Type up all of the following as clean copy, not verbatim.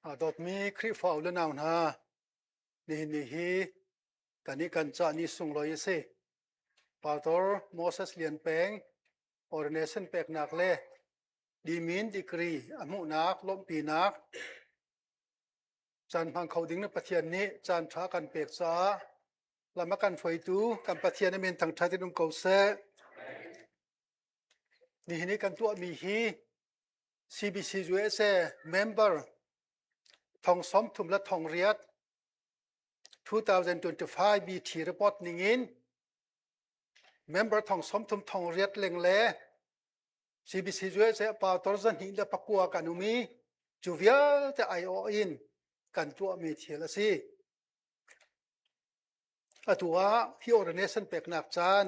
A dawtmi Khrihfa u le nau hna, nihin ni hi kan i kan cah ni sunglawi a si. Pastor Moses Lian Peng ordination peknak le dimin degree a hmuhnak lawmhpinak caan hmang kho ding na Pathian nih caan ṭha kan pek caah lam a kan hruaitu kan Pathian a min thangṭhat in um ko seh. Nihin i kan tuahmi hi CBC USA member thong 30 le thong riat 2025 BT report ningin member thong 30 thong riat leng le CBC USA pastor zahnih le pakua kan um i cu vialte aiawh in kan tuahmi thil a si. Atu ah hi ordination peknak caan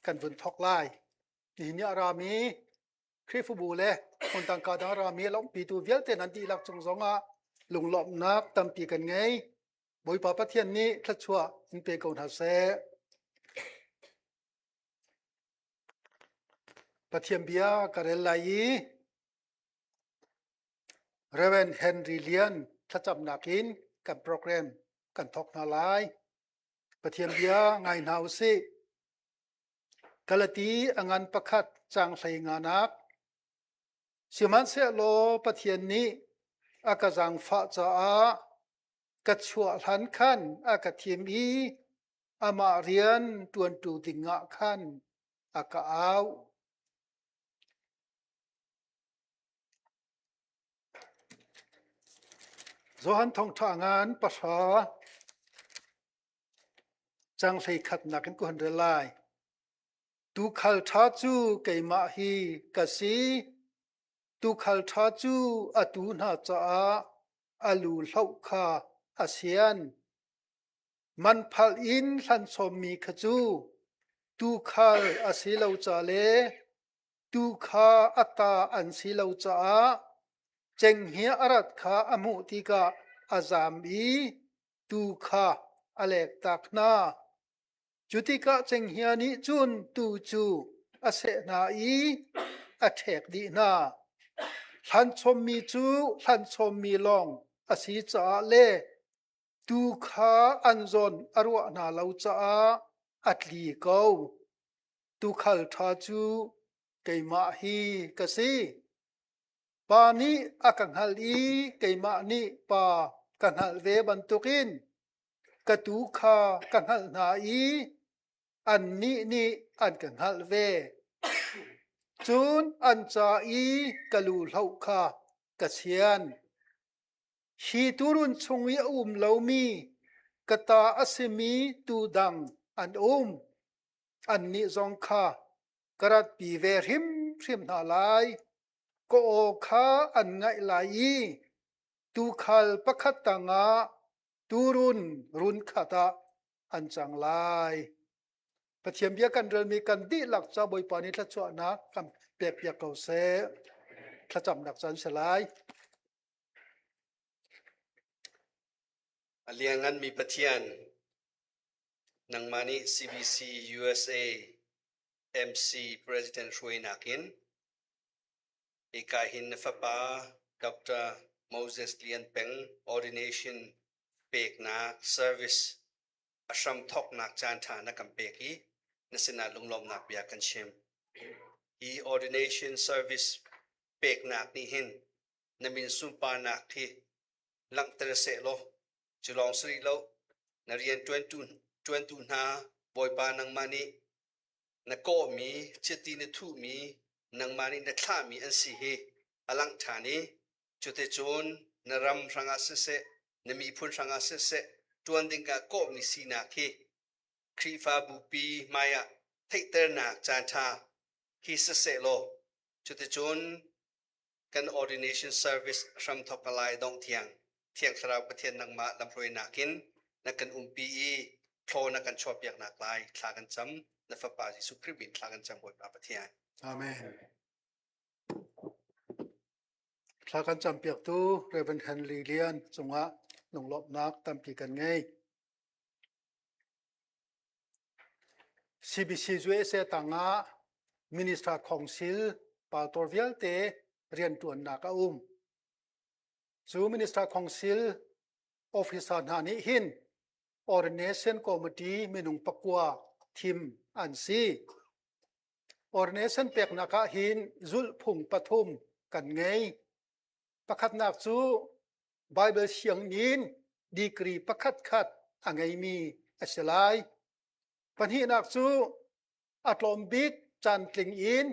kan vun thawk lai. Nihin ni a rami Khrihfabu le hmun tangka dang rami lawmhpitu vialte nan dihlak cung zongah lunglawmhnak tampi kan ngei. Bawipa Pathian nih thluachuah in pe ko hna seh. Pathian bia ka rel lai i Reverend Henry Lian thlacamnak in kan program kan thawk hna lai. Pathian bia ngai hna u sih. Galati a ngan pakhat caang hlei nganak. Sihmanhsehlaw Pathian nih a ka zaangfah caah ka chuah hlan khan a ka thim i amah rian ṭuantu dingah khan a ka auh. Johan Thawngṭha ngan pahra cang hlei khatnak in ka hun rel lai. Tuukhal ṭha cu keimah hi ka si. Tuukhal ṭha cu a tuu hna caah a lu hloh kha a sian. Man phalh in hlan sawmmi kha cu tuukhal a si lo ca le tuu kha a ta an si lo caah cenghngia a rat kha a hmuh tikah a zam i tuu kha a lektak hna. Cu tikah cenghngia nih cun tuu cu a seh hna i a ṭhek dih hna. Hlanchommi cu hlanchommi lawng a si caah le tuu kha an zawn a ruah hna lo caah a tli ko. Tuukhal ṭha cu keimah hi ka si. Pa nih a ka hngalh i keimah nih Pa ka hngalh ve bantukin ka tuu kha ka hngalh hna i annih nih an ka hngalh ve. Cun an ca i ka lu hloh kha ka sian. Hi tuurun chung i a um lomi ka ta a simi tuu dang an um. Annih zong kha ka ratpi ve hrimhrim hna lai. Ka aw kha an ngaih lai i tuukhal pakhat tangah tuurun run khat ah an cang lai. Pathian bia kan relmi kan dihlak ca Bawipa nih thluachuahnak kan pekpiak ko seh. Thlacamnak caan si lai. A liannganmi Pathian, nangmah nih CBC USA MC President hruainak in hika hin na fapa Dr. Moses Lian Peng ordination peknak service a hramthawknak caanṭha na kan pek i na sinah lunglawmhnak bia kan chim. Hi ordination service peknak nih hin na min sunparnak hi langhter sehlaw cu lawng si rih lo na rian ṭuantu ṭuantu hna Bawipa nangmah nih na kawhmi chiti na thuhmi nangmah nih na thlahmi an si hi a langh ṭhan i cuticun na ram hrangah siseh na miphun hrangah siseh ṭuan ding ah kawhmi sinak hi Khrihfabupi hmaiah theihternak caanṭha hi siseh law cuticun kan ordination service hramthawk a lai dongh tiang Thiang Thlarau Pathian nangmah lamhruainak in na kan umpi i thlaw na kan chuahpiaknak lai thla kan cam na fapa Jesuh Khrih min thla kan cam Bawipa Pathian. Amen. Thla kan campiaktu Reverend Henry Lian cungah lunglawmhnak tampi kan ngei. CBC USA tangah Minister Council pastor vialte riantuannak a um. Cu Minister Council officer hna nih hin Ordination Committee minung pakua thim an si. Ordination peknak ah hin zulhphung pathum kan ngei. Pakhatnak cu Bible sianginn degree pakhat khat a ngeimi a si lai. Pahnihnak cu a tlawm bik cantling in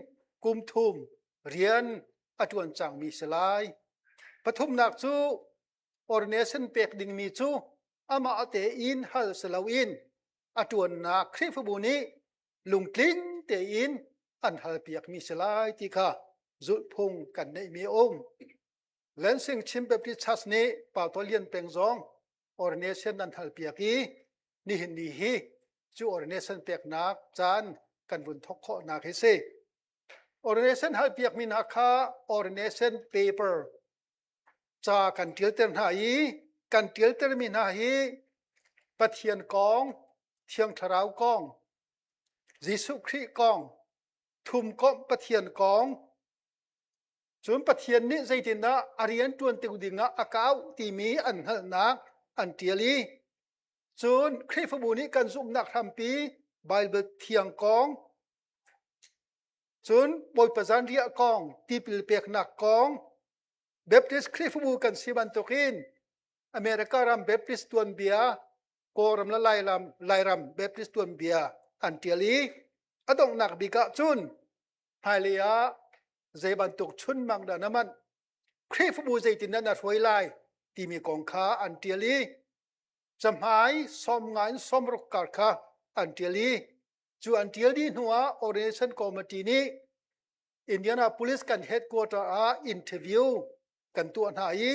kum thum rian a ṭuan cangmi si lai. Pathumnak cu ordination pek dingmi cu amah tein hal si loin a ṭuannak Khrihfabu nih lungtling tein an halpiakmi si lai ti kha zulhphung kan neihmi a um. Lansing Chin Baptist Church nih Pastor Lian Peng zong ordination an halpiak i nihin ni hi cu ordination peknak caan kan vun thawk khawhnak hi si. Ordination halpiakmi hna kha ordination paper ca kan ṭialter hna i kan ṭialtermi hna hi Pathian kong, Thiang Thlarau kong, Jesuh Khrih kong, thumkomh Pathian kong, cun Pathian nih zeitindah a rian ṭuan tik dingah a kau timi an hngalhnak an ṭial i cun Khrihfabu nih kan zumhnak hrampi Baibal thiang kong, cun Bawipa zanriah kong, tipil peknak kong, Baptist Khrihfabu kan si bantukin America ram Baptist tuanbia, Kawlram le Lairam, Lairam Baptist tuanbia an ṭial i a donghnak bik ah cun hmailei ah zei bantuk chunmang dah na manh, Khrihfabu zeitindah na hruai lai timi kong kha an ṭial i cahmai 50 in 60 kar kha an ṭial i cu an ṭial dih hnuah Ordination Committee nih Indianapolis kan headquarter ah interview kan tuah hna i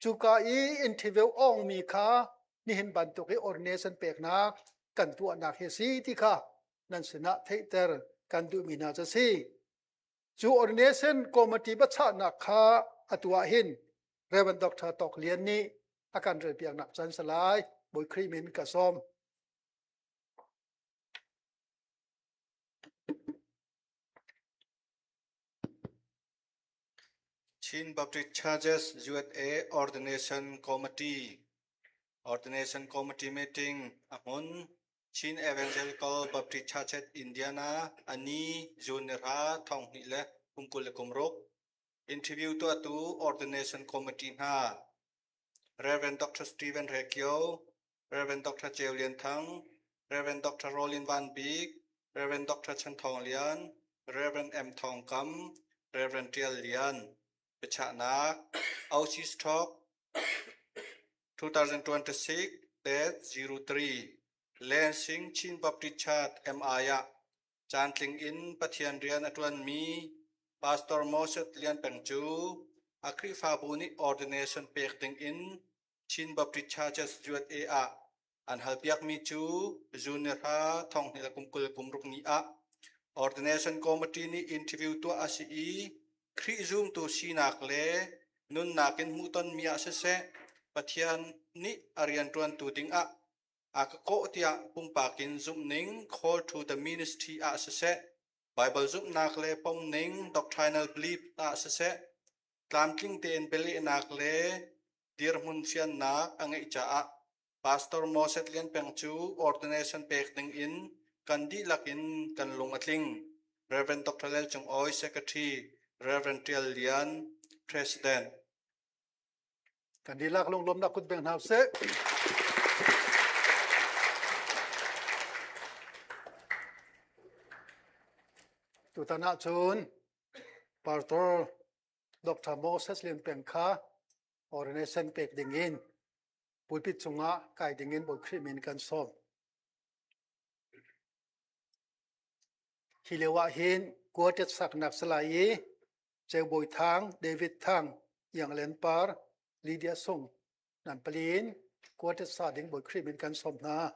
cuka i interview awngmi kha nihin bantuk i ordination peknak kan tuahnak hi a si ti kha nan sinah theihter kan duhmi hna cu a si. Cu ordination committee biachahnak kha atu ah hin Reverend Dr. Tawk Lian nih a kan relpiaknak can si lai. Bawi Khrih min ka sawm. Chin Baptist Churches USA Ordination Committee Ordination Committee meeting a hmun Chin Evangelical Baptist Churches Indiana ani June ni hra thong hnih le kum 20 le kum ruk interview tuahtu Ordination Committee hna Reverend Dr. Stephen Rekio Reverend Dr. Ceu Lian Thang Reverend Dr. Rolin Van Bik Reverend Dr. Chan Thawng Lian Reverend M Thawng Kam Reverend Tial Lian Biachahnak OC Talk 2026 03 Lansing Chin Baptist Church MI ah caantling in Pathian rian a ṭuanmi Pastor Moses Lian Peng cu a Khrihfabu nih ordination pek ding in Chin Baptist Churches USA ah an halpiakmi cu June ni hra thong hnih le kum 20 kum ruk ni ah Ordination Committee nih interview tuah a si i Khrih zumtu sinak le nunnak in hmuhtonmi ah siseh Pathian nih a rianṭuantu dingah a ka kawh tiah pumpak in zumhning call to the ministry ah siseh Bible zumhnak le pomning doctrinal belief ah siseh tlamtling tein bialehnak le dirhmun fiannak a ngeih caah Pastor Moses Lian Peng cu ordination pek ding in kan dihlak in kan lung a tling. Reverend Dr. Lel Cung Awi, Secretary, Reverend Tial Lian, President. Kan dihlak lunglawmnak kut beng hna seh. Tutan ah cun Pastor Dr. Moses Lian Peng kha ordination pek ding in pulpit cungah kai ding in Bawi Khrih min kan sawm. Hi lio ah hin quartet saknak salai i Ceu Bawi Thang, David Thang, Iang Len Par, Lydia Sung nan pali in quartet sa ding Bawi Khrih min kan sawm hna.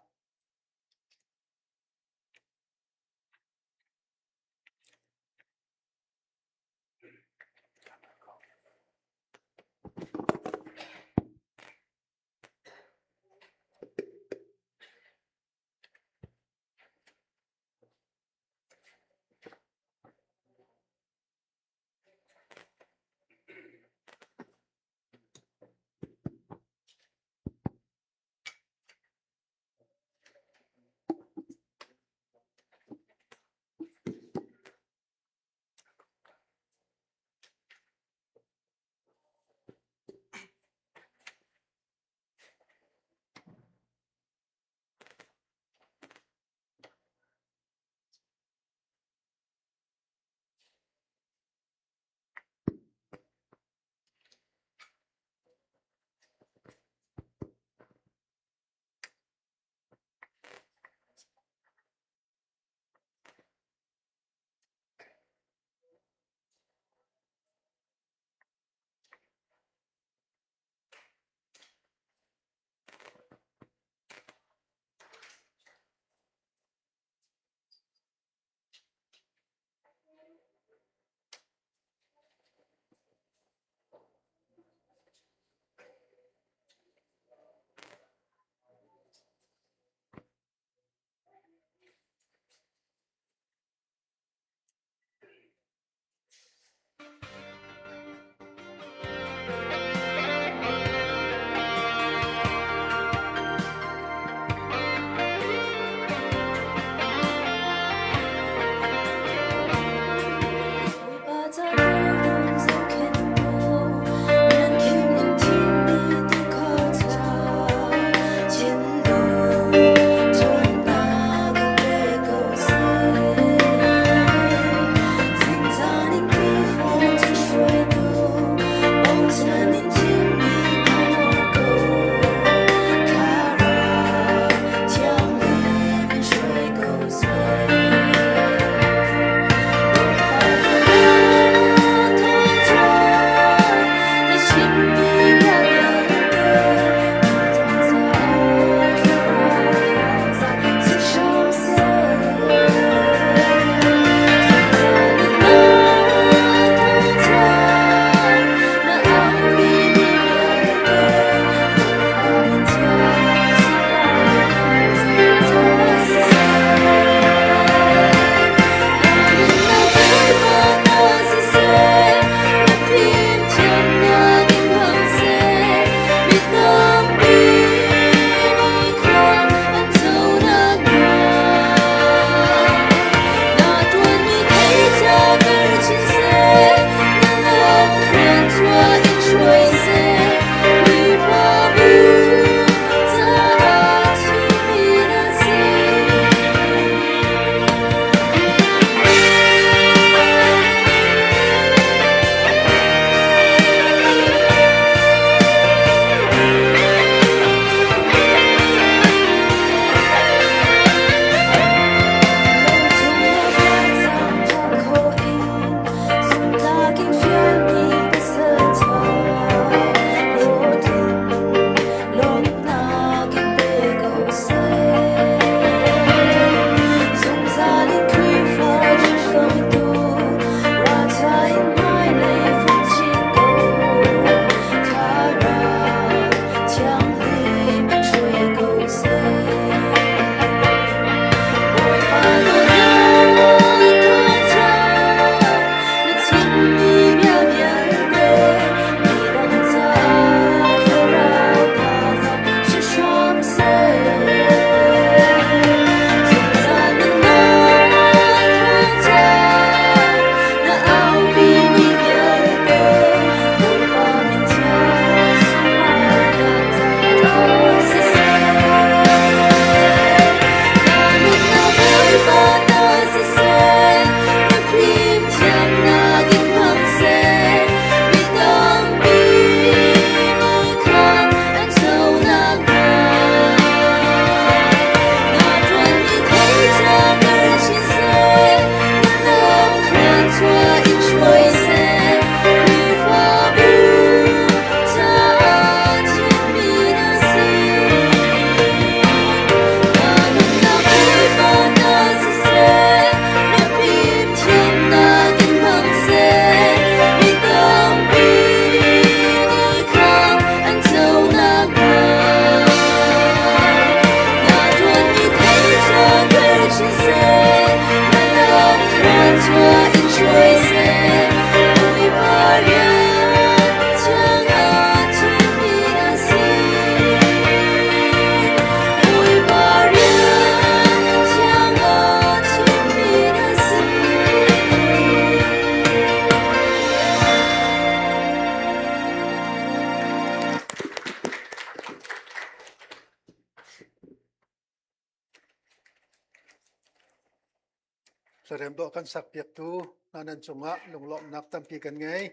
Hlarem dawh kan sak piaktu hna nan cungah lunglawmhnak tampi kan ngei.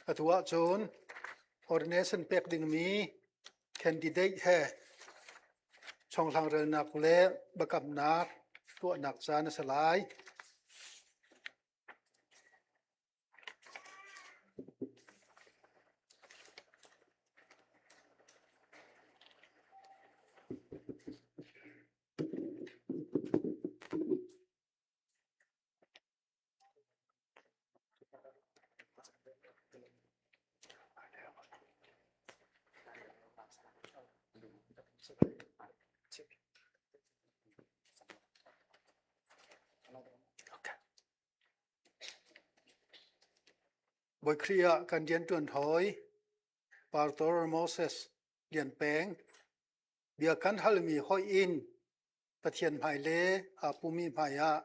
Atu ahcun ordination pek dingmi candidate he chonghlang relnak le biakamnak tuahnak caan a si lai. Bawi Khrih ah kan rianṭuan hawi Pastor Moses Lian Peng bia kan halmi hoih in Pathian hmai le aa pumi hmai ah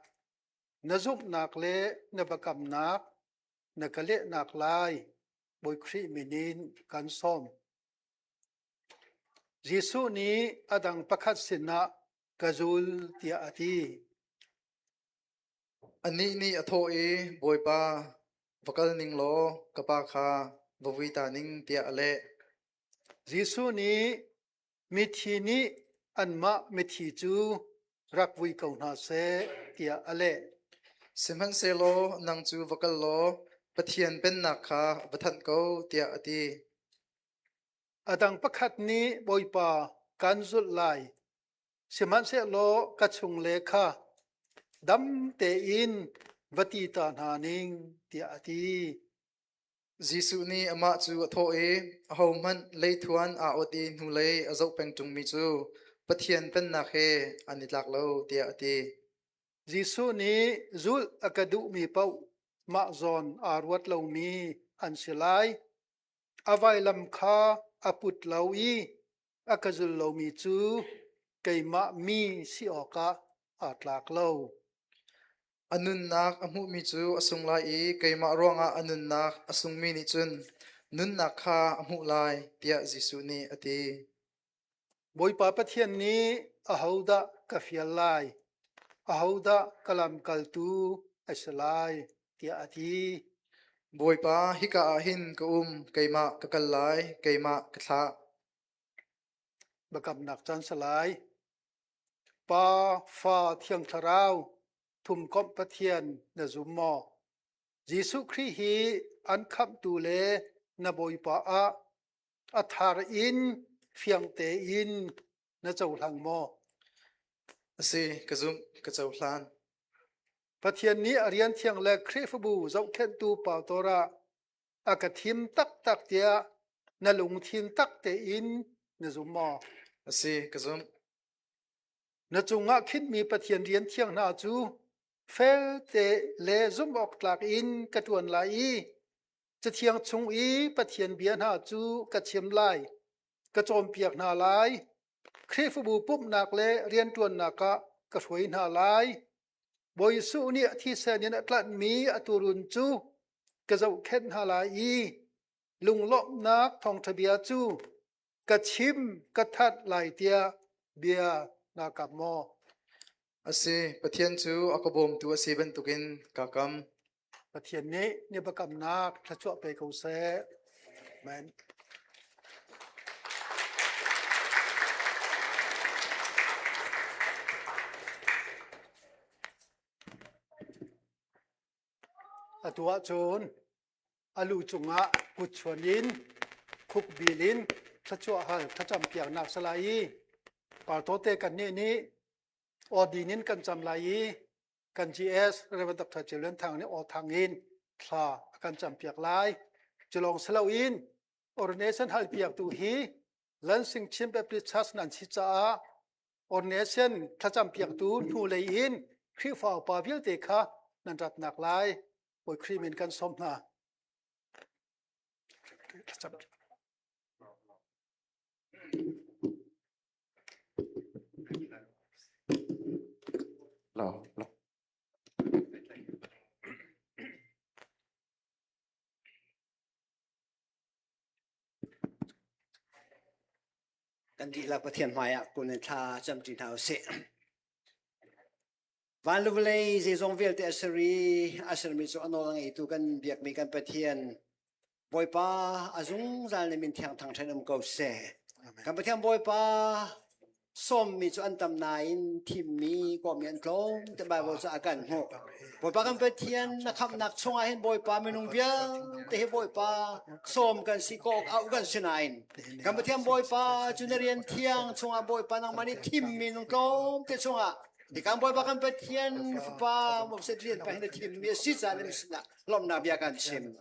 na zumhnak le na biakamnak na ka lehnak lai Bawi Khrih min in kan sawm. Jesuh nih a dang pakhat sinah ka zul tiah a ti. Anih nih a thawh i, Bawipa, va kal ning law ka pa kha va vui ta ning, tiah a leh. Jesuh nih mithi nih anmah mithi cu rak vui ko hna seh tiah a leh. Sihmanhsehlaw nang cu va kal law Pathian Pennak kha va thanh ko, tiah a ti. A dang pakhat nih Bawipa kan zulh lai, Sihmanhsehlaw ka chungle kha dam tein va ti ta hna ning, tiah a ti. Jesuh nih amah cu a thawh i, Ahohmanh leithuan aa ot i hnulei a zoh peng ṭungmi cu Pathian Pennak he an i tlak lo, tiah a ti. Jesuh nih zulh a ka duhmi paoh mah zawn aa ruat lomi an si lai. A vailam kha a put lo i a ka zul lomi cu keimah mi si awkah aa tlak lo. A nunnak a hmuhmi cu a sung lai i keimah ruangah a nunnak a sungmi nih cun nunnak kha a hmuh lai, tiah Jesuh nih a ti. Bawipa Pathian nih ahodah ka fial lai? Ahodah ka lamkaltu a si lai? tiah a ti. Bawipa, hika ah hin ka um, keimah ka kal lai, keimah ka thlah. Biakamnak caan si lai. Pa, Fa, Thiang Thlarau, thumkomh Pathian na zum maw? Jesuh Khrih hi an khamhtu le na Bawipa ah a thar in fiang tein na cohlang maw? A si, ka zumh, ka cohlan. Pathian nih a rian thiang le Khrihfabu zohkhenhtu pastor ah a ka thim taktak tiah na lungthin tak tein na zum maw? A si, ka zumh. Na cungah khinhmi Pathian rian thiang hna cu felte le zumh awk tlak in ka ṭuan lai i Cathiang chung i Pathian bia hna cu ka chim lai, ka cawnpiak hna lai, Khrihfabu pumhnak le rianṭuannak ah ka hruai hna lai. Bawi Jesuh nih a thisen in a tlanhmi a tuurun cu ka zohkhenh hna lai i lunglawmhnak thawngṭha bia cu ka chim ka thanh lai tiah bia naa kam maw? A si, Pathian cu a ka bawmtu a si bantukin kaa kam. Pathian nih ni biakamnak thluachuah pe ko seh. Amen. Atu ahcun a lu cungah kut chuan in khukbil in thluachuah hal thlacam piaknak si lai i partote kan nih nih awdin in kan cam lai i kan GS Rev. Dr. Ceu Lian Thang nih aw thang in thla a kan campiak lai. Culawng si loin ordination halpiaktu hi Lansing Chin Baptist Church nan si caah ordination thlacampiaktu hnulei in Khrihfa upa vialte kha nan ratnak lai Bawi Khrih min kan sawm hna. Thlacam. Lo, lo. Kan dihlak Pathian hmaiah kun in thla camṭi hna usih. Van le vawlei zeizong vialte a ser i a sermi cu a nawl a ngeitu kan biakmi kan Pathian Bawipa a zungzal na min thiang thangṭhat um ko seh. Kan Pathian Bawipa sawmmi cu an tam nain thimmi kawmi an tlawm te Bible cu a kan hmuh. Bawipa kan Pathian na khamhnak chungah hin Bawipa minung vialte hi Bawipa sawm kan si kawk auh kan si nain kan Pathian Bawipa cu na rian thiang chungah Bawipa nangmah nih thimmi nung tlawm te chungah Tikang Bawipa kan Pathian fapa Moses rian pa hin na thimmi a si caah na sinah lawmhnak bia kan chim.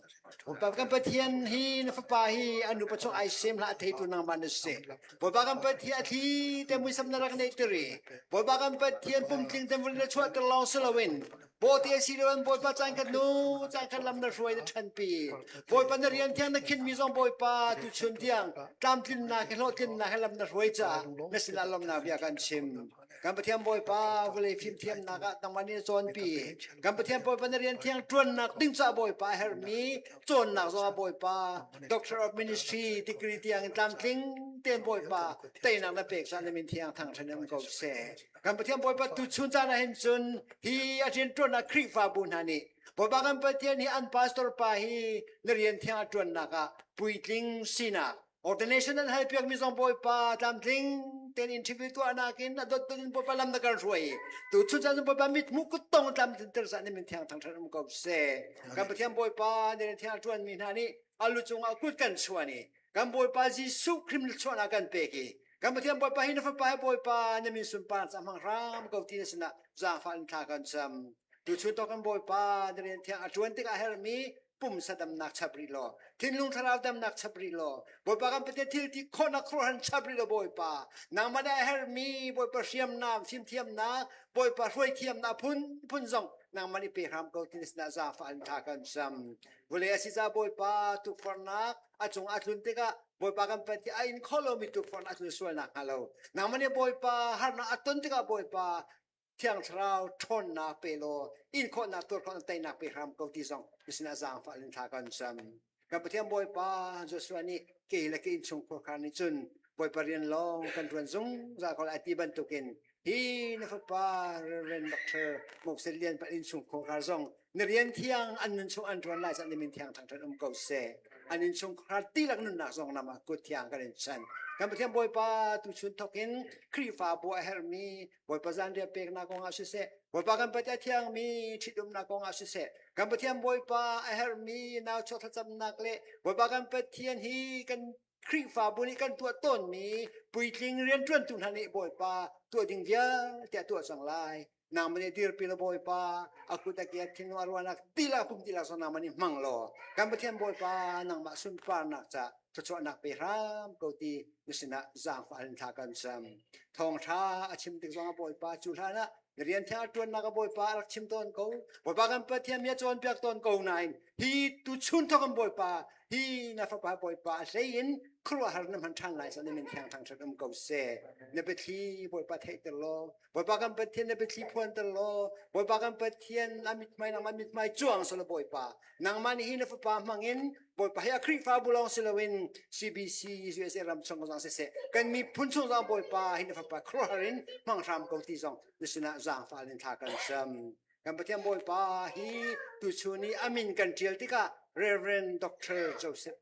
Bawipa kan Pathian hi na fapa hi a nupa chung ai sem hlah a theitu nangmah na si. Bawipa kan Pathian a thli te muisam na rak neih tiri. Bawipa kan Pathian pumtling te vun na chuahter lawng si loin Bawte si loin Bawipa caan khat nu caan khat lam na hruai na ṭhanpi. Bawipa na rian thiang na khinmi zong Bawipa tuchun tiang tlamtlinnak he hlawhtlinnak he lam na hruai caah na sinah lawmhnak bia kan chim. Kan Pathian Bawipa vawlei fimthiamnak ah nangmah nih na cawnpi. Kan Pathian Bawipa na rian thiang ṭuannak ding caah Bawipa a herhmi cawnnak zongah Bawipa Doctor of Ministry degree tiang in tlamtling tein Bawipa teinak na pek caah na min thiang thangṭhat in um ko seh. Kan Pathian Bawipa tuchun caan ah hin cun hi a rianṭuannak Khrihfabu hna nih Bawipa kan Pathian hi an pastor pa hi na rian thiang a ṭuannak ah puitling sinak Ordination an hal piakmi zong Bawipa tlamtling tein interview tuahnak in a dot in Bawipa lam na kan hruai. Tu chun caan Bawipa mit hmuh kuttong tlamtlin ter sa min thiang thangthat um ko seh. Kan Pathian Bawipa ne thiang tuan mi hna nih alu cungah kut kan chuan i kan Bawipa Jesuh Khrih chuahnak kan pek i kan Pathian Bawipa hi na fapa hi Bawipa na min sunpar ca hmang hram ko ti na sinah zaangfah in thla kan cam. Tu chun to kan Bawipa na rian thiang a tuan tikah hermi pumsa damnak chap rih law thinlung thlarau damnak chap rih law Bawipa kan Pathian thil ti khawhnak khuaruahhar chap rih law Bawipa nangmah nih a herhmi Bawipa hriamnam fimthiamnak Bawipa hruaithiamnak phun phun zong nangmah nih pe hram ko ti na sinah zaangfah in thla kan cam vawlei a si ca Bawipa tukforhnak a cung a tlun tikah Bawipa kan Pathian a in kho lomi tukforhnak a tlun sualnak hnga lo nangmah nih Bawipa harnak a ton tikah Bawipa Thiang Thlarau ṭhawnnak pe law in khawhnak tuar khawhnak teinak pe hram ko ti zong na sinah zaangfah in thla kan cam. Kan Pathian Bawipa Joshua nih kei le ka innchungkhar kha nih cun Bawipa rian lawng kan ṭuan zungzal ko lai ti bantukin hi na fapa Reverend Dr. Moses Lian pa innchungkhar zong na rian thiang an nun chung an ṭuan lai caan min thiang thangṭhat um ko seh. An innchungkhar tilak nunnak zong nam ah kut thiang kan in chan. Kan Pathian Bawipa tuchun thawk in Khrihfabu a herhmi Bawipa zanriah peknak kong ah siseh, Bawipa kan Pathian thiangmi ṭhitumnak kong ah siseh, kan Pathian Bawipa a herhmi nau chuak thlacamnak le Bawipa kan Pathian hi kan Khrihfabu nih kan tuah tawnmi puitling rianṭuantu hna nih Bawipa tuah ding vialte a tuah cang lai. Nangmah nih dirpi law Bawipa a kut a ke a thinlung a ruahnak tilak pum tilak zong nangmah nih hmang law kan Pathian Bawipa nangmah sunparnak ca thluachuahnak pe hram ko ti na sinah zaangfah in thla kan cam. Thawngṭha a chim tik zongah Bawipa cu hlan ah na rian thiang a ṭuannak a Bawipa a rak chim tawn ko. Bawipa kan Pathian mi a cawnpiak tawn ko nain hi tuchun thawk in Bawipa hi na fapa Bawipa a hlei in khuaruahhar na hman ṭhan lai sa na min thiang thangṭhat um ko seh. Na biathli Bawipa theihter law Bawipa kan Pathian na biathli phuanter law Bawipa kan Pathian a mithmai nangmah mithmai cuang selaw Bawipa nangmah nih hi na fapa hmangin Bawipa hi a Khrihfabu lawng si loin CBC USA ram chung zong siseh kan miphun chung zong Bawipa hi na fapa khuaruahhar in hmang hram ko ti zong na sinah zaangfah in thla kan cam kan Pathian Bawipa hi tuchun i a min kan ṭial tikah Reverend Dr. Joseph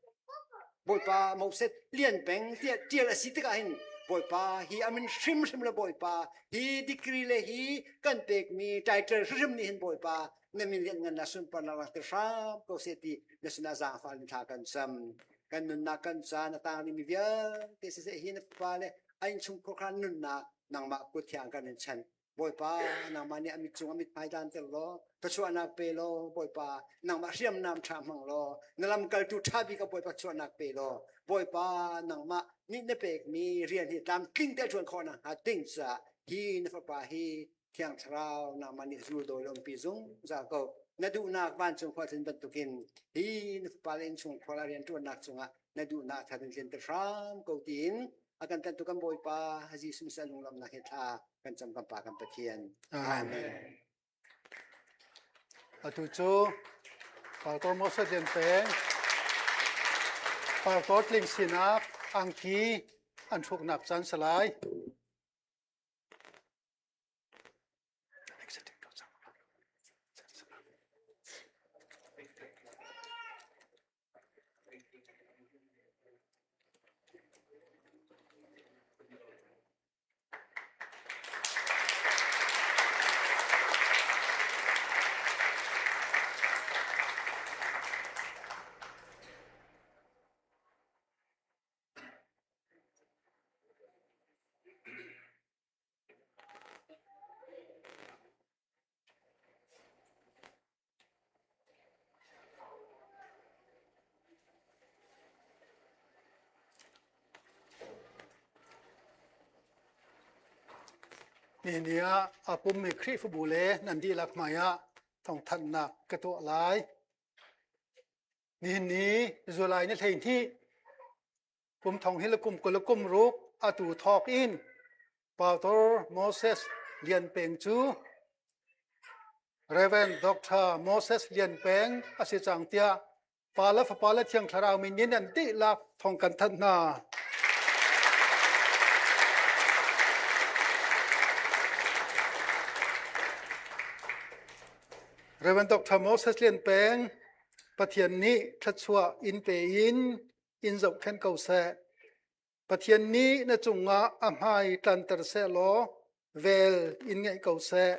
Bawipa Moses Lian Peng tiah ṭial a si tikah hin Bawipa hi a min hrimhrim le Bawipa hi degree le hi kan pekmi title hrimhrim nih hin Bawipa na min lian ngan na sunparnak rak ti hram ko seh ti na sinah zaangfah in thla kan cam kan nunnak kan caan a tang dingmi vialte siseh hi na fapa le a innchungkhar kha nunnak nangmah kut thiang kan in chan Bawipa nangmah nih a mit cung a mithmai danter law thluachuahnak pe law Bawipa nangmah hriamnam ṭha hmang law na lamkaltu ṭha bik a Bawipa chuahnak pe law Bawipa nangmah nih na pekmi rian hi tlamtling te ṭuan khawh nakhnga ding caah hi na fapa hi Thiang Thlarau nangmah nih zul dawi umpi zungzal ko na duhnak vancung khua tlin bantukin hi na fapa le innchungkhar a rianṭuannak cungah na duhnak thar in tlinter hram ko tiin a kan tantu kan Bawipa Jesuh Messiah lunglawmhnak hi thla kan cam kan Pa kan Pathian. Amen. Atu cu Pastor Moses Lian Peng Pastor Tling sinak angki an hruknak caan salai. Nihin ni ah aa pummi Khrihfabu le nan dihlak hmaiah thawngthanhnak ka tuah lai. Nihin ni July ni 12 kum thong hi le kum 20 le kum ruk atu thawk in Pastor Moses Lian Peng cu Reverend Dr. Moses Lian Peng a si cang tiah Pa le Fapa le Thiang Thlarau min in an dihlak thawng kan thanh hna. Reverend Dr. Moses Lian Peng Pathian nih thluachuah in pe in in zohkhenh ko seh. Pathian nih na cungah a hmai tlanter seh law vel in ngeih ko seh.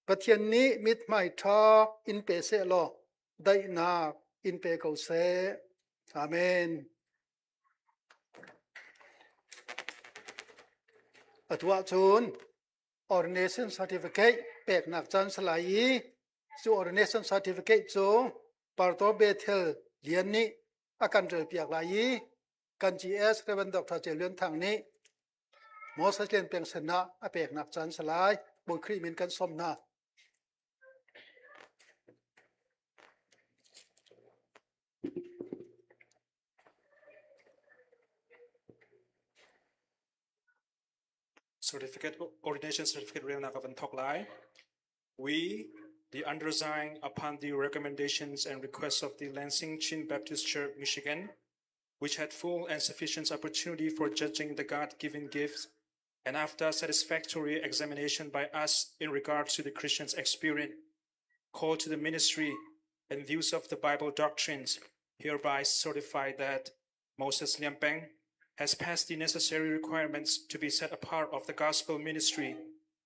Pathian nih mithmai ṭha in pe seh law daihnak in pe ko seh. Amen. Atu ahcun ordination certificate peknak caan salai i cu ordination certificate cu Pastor Bethel Lian nih a kan relpiak lai i kan GS Reverend Dr. Ceu Lian Thang nih Moses Lian Peng sin ah a peknak caan salai Bawi Khrih min kan sawm hna. Certificate ordination certificate relnak a van thawk lai. We, the undersigned, upon the recommendations and requests of the Lansing Chin Baptist Church, Michigan, which had full and sufficient opportunity for judging the God-given gifts, and after satisfactory examination by us in regard to the Christian's experience, call to the ministry, and views of the Bible doctrines, hereby certify that Moses Liampeng has passed the necessary requirements to be set apart of the gospel ministry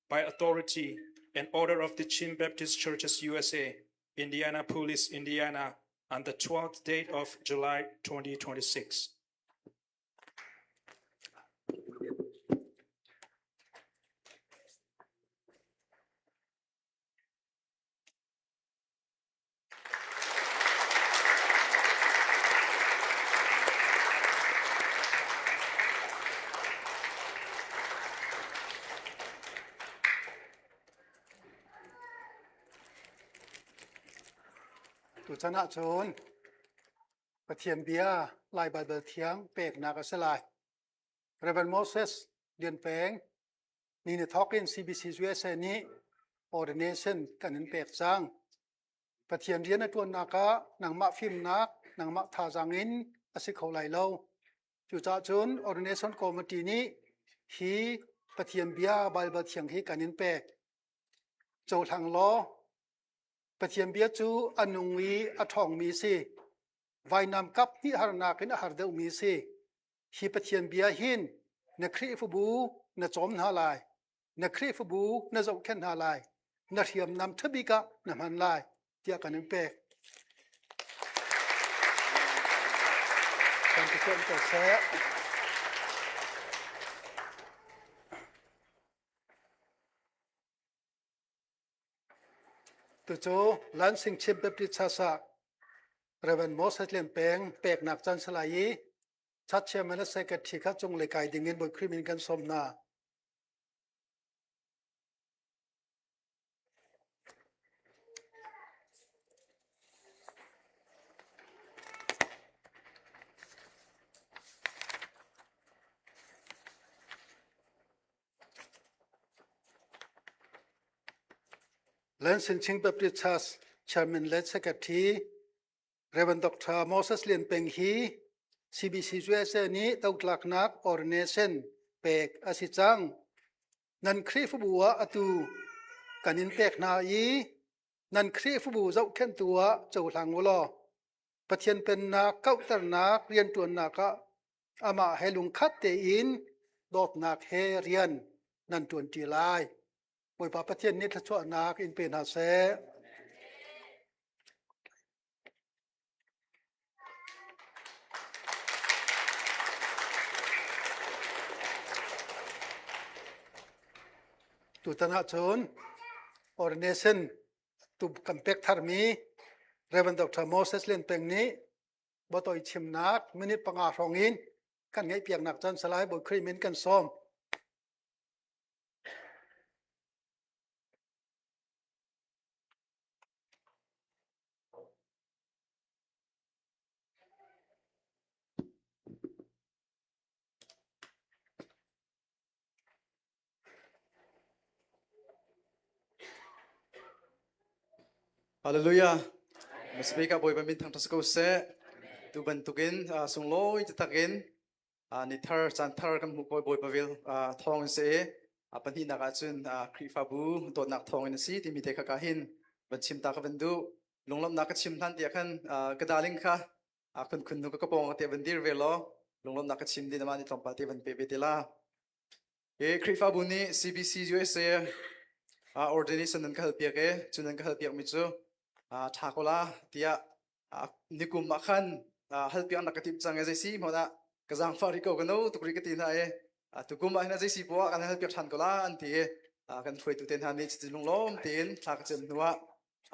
by authority and order of the Chin Baptist Churches USA, Indianapolis, Indiana, on the 12th date of July 2026. Tuchan ahcun Pathian bia Lai Baibal thiang peknak a si lai. Reverend Moses Lian Peng ni ni thawk in CBC USA nih ordination kan in pek cang. Pathian rian a ṭuannak ah nangmah fimnak, nangmah thazaang in a si kho lai lo. Cucaah cun ordination committee nih hi Pathian bia Baibal thiang hi kan in pek. Cohlang law Pathian bia cu a nung i a ṭhawngmi si. Vainam kap hnih harnak in a har deuhmi si. Hi Pathian bia hin na Khrihfabu na cawm hna lai. Na Khrihfabu na zohkhenh hna lai. Na hriamnam ṭhabik ah na hman lai tiah kan in pek. Kan ti ko seh. Tucu Lansing Chin Baptist Church ah Reverend Moses Lian Peng peknak caan salai i Church Chairman le Secretary kha cunglei kai ding in Bawi Khrih min kan sawm hna. Lansing Chin Baptist Church Chairman le Secretary Reverend Dr. Moses Lian Peng hi CBC USA nih totlaknak ordination pek a si cang. Nan Khrihfabu ah atu kan in pek hna i nan Khrihfabu zohkhenhtu ah cohlang u law Pathian pennak kauhternak rianṭuannak ah amah he lungkhat tein dawtnak he rian nan ṭuanṭi lai. Bawipa Pathian nih thluachuahnak in pe hna seh. Tutan ahcun ordination tu kan pek tharmi Reverend Dr. Moses Lian Peng nih botoi chimnak minute panga hrawng in kan ngeih piaknak caan salai Bawi Khrih min kan sawm. Hallelujah. Masbika Bawipa min thangṭhat si ko seh. Tu bantukin sunglawi taktak in ni thar caan thar kan hmuh ko Bawipa vel thawng in si. Pahnihnak ahcun Khrihfabu dawtnak thawng in a si timi te kha ka hin van chim ta ka van duh. Lunglawmhnak ka chim hlan tiah khan ka darling kha khun khun nu ka ka pawng te van dir ve law lunglawmhnak ka chim din ama ni tlawmpal te van pe ve te la. Hi Khrihfabu nih CBC USA ordination nan ka halpiak i cu nan ka halpiakmi cu ṭha ko la tiah nikum ah khan halpiak nak ka timh cang i zeisi hmanh ah ka zaangfah rih ko ka no tuk rih ka ti hna i tukum ah hin zeisi poah kan halpiak ṭhan ko la an ti i kan hruaitu te hna nih cutin lunglawm tein thla ka cem hnuah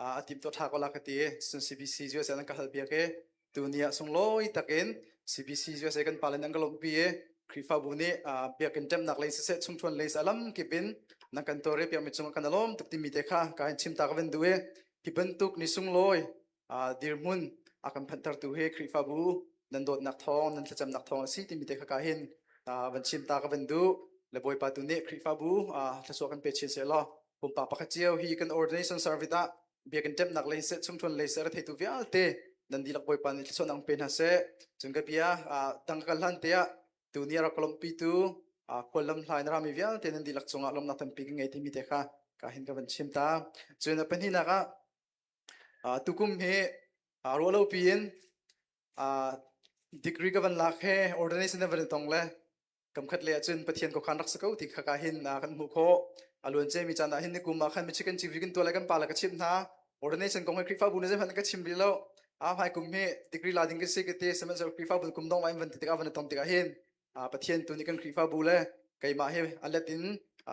a timtuah ṭha ko la ka ti cun CBC USA nan ka halpiak i tuni ah sunglawi takin CBC USA kan pale nan ka lawmhpi i Khrihfabu nih biakinn ṭemnak lei siseh chungṭuan lei siseh lam kip in nan kan tawlrel piakmi cungah kan alawm tuk timi te kha ka in chim ta ka van duh i hi bantuk ni sunglawi dirhmun a kan phanhtertu hi Khrihfabu nan dawtnak thawng nan thlacamnak thawng a si timi te kha ka hin van chim ta ka van duh le Bawipa tu nih Khrihfabu thluachuah kan pe chin seh law pumpak pakhat cio hi kan ordination service ah biakinn ṭemnak lei seh chungṭuan lei seh retheitu vialte nan dihlak Bawipa nih thluachuahnak pe hna seh cun ka bia dang ka hlan te ah tuni a rak ka lawmhpitu khual lam hlai na rami vialte nan dihlak cungah lawmhnak tampi ka ngei timi te kha ka hin ka van chim ta cun a pahnihnak ah tukum hi ruah lo piin degree ka van lak he ordination na van tong le Kamkhat le ahcun Pathian khuakhan rak si ko ti kha ka hin kan hmuh khawh. A luan ciami caan ah hin nikum ah khan Michigan civui kan tuah le kan pa le ka chimh hna. Ordination kong hi Khrihfabu nih zeihmanh ka chim rih lo. A hmai kum hi degree la ding ka si ka ti. Sihmanhsehlaw Khrihfabu kum dong in van ti tikah van i ton tikah hin Pathian tu nih kan Khrihfabu le keimah hi a let in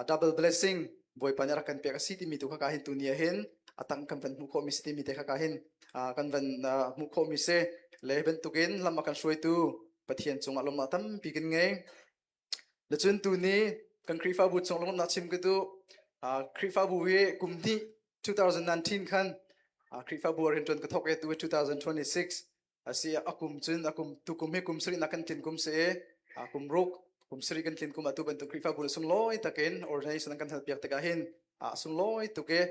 double blessing Bawipa nih rak kan pek a si timi tu kha ka hin tu ni ah hin a tang kan van hmuh khawhmi si timi te kha ka hin kan van hmuh khawhmi si. Le bantukin lam a kan hruaitu Pathian cungah lawmhnak tampi kan ngei. Le cun tuni kan Khrihfabu chung lawmhnak chim ka duh. Khrihfabu hi kum hnih 2019 khan Khrihfabu rianṭuan ka thawk i tu 2026 asi a kum cun a kum tu kum hi kum sarih nak kan tlin kum si i kum ruk kum sarih kan tlin kum ah tu bantuk Khrihfabu le sunglawi takin ordination kan halpiak tikah hin sunglawi tuk i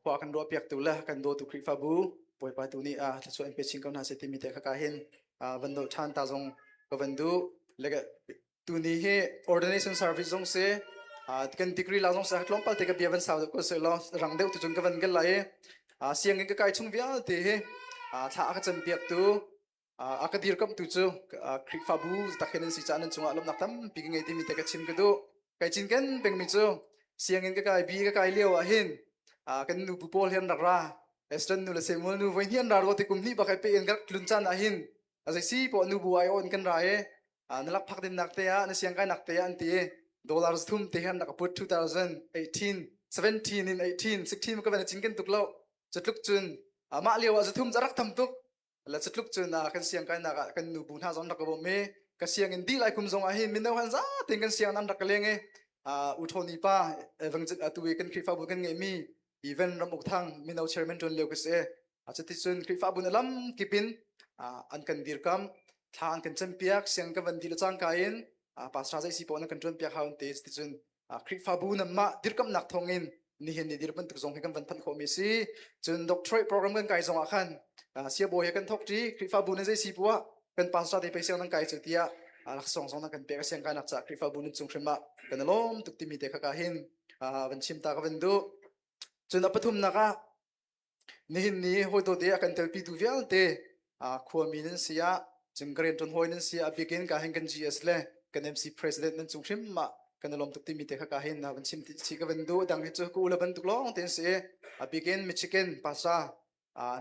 khua kan ruah piaktu le kan dawtu Khrihfabu Bawipa tu nih thluachuah in pe chin ko hna seh timi te kha ka hin van nolh ṭhan ta zong ka van duh. Le tuni hi ordination service zong si kan degree la zong si tlawmpal te ka bia van sau deuh ko seh law rang deuh tu cun ka van gel lai i sianginn ka kai chung vialte hi thla a ka cam piaktu a ka dirkamhtu cu Khrihfabu tak hin an si caah nan cungah lawmhnak tampi ka ngei timi te ka chim ka duh. Kai cinken pengmi cu sianginn ka kai bi ka kai lio ah hin kan nubu pawl hi an rak ra. Eston nu le Samuel nu voi hnih an ra ro ti kum hnih bak ai pe in ka tlun caan ah hin a zei si poah nubu ai on kan ra i na lak phak dinnak te ah na siang kai nak te ah an ti i dollar thum te han rak put 2018 17 in 18 16 ka van cinken tuk lo cutluk cun mah lio ah zathum za rak tam tuk la cutluk cun kan siang kainak ah kan nubu hna zong rak ka bawm i ka sianginn dih lai kum zong ah hin mino han za tein kan siang an rak ka leng i u Tony pa evangel atu i kan Khrihfabu kan ngeihmi Even Ramuk Thang mino chairman ṭuan lio ka si cuticun Khrihfabu na lam kip in an kan dirkam thla an kan campiak siang kan van dih le cangka in pastor zei si paoh nan kan ṭuan piak hau an ti cuticun Khrihfabu nanmah dirkamnak thawngin nihin ni dir bantuk zong hi kan van phanh khawhmi si. Cun doctorate program kan kai zong ah khan siabawi he kan thawk ṭi Khrihfabu nan zei si poah kan pastor te pei siang nan kai cu tiah laksawng zong nan kan pek a siang kainak caah Khrihfabu nan cung hrim ah kan i lawm tuk timi te kha ka hin van chim ta ka van duh. Cun a pathumnak ah Nihin ni hawidawt i a kan telpitu vialte khuami nan si ah cun ka rianṭuan hawi nan si ah bikin ka hin kan GS le kan MC President nan cung hrim ah kan i lawm tuk timi te kha ka hin van chim chi ka van duh dang hi cu ka u le bantuk lawng te an si a bikin Michigan pasa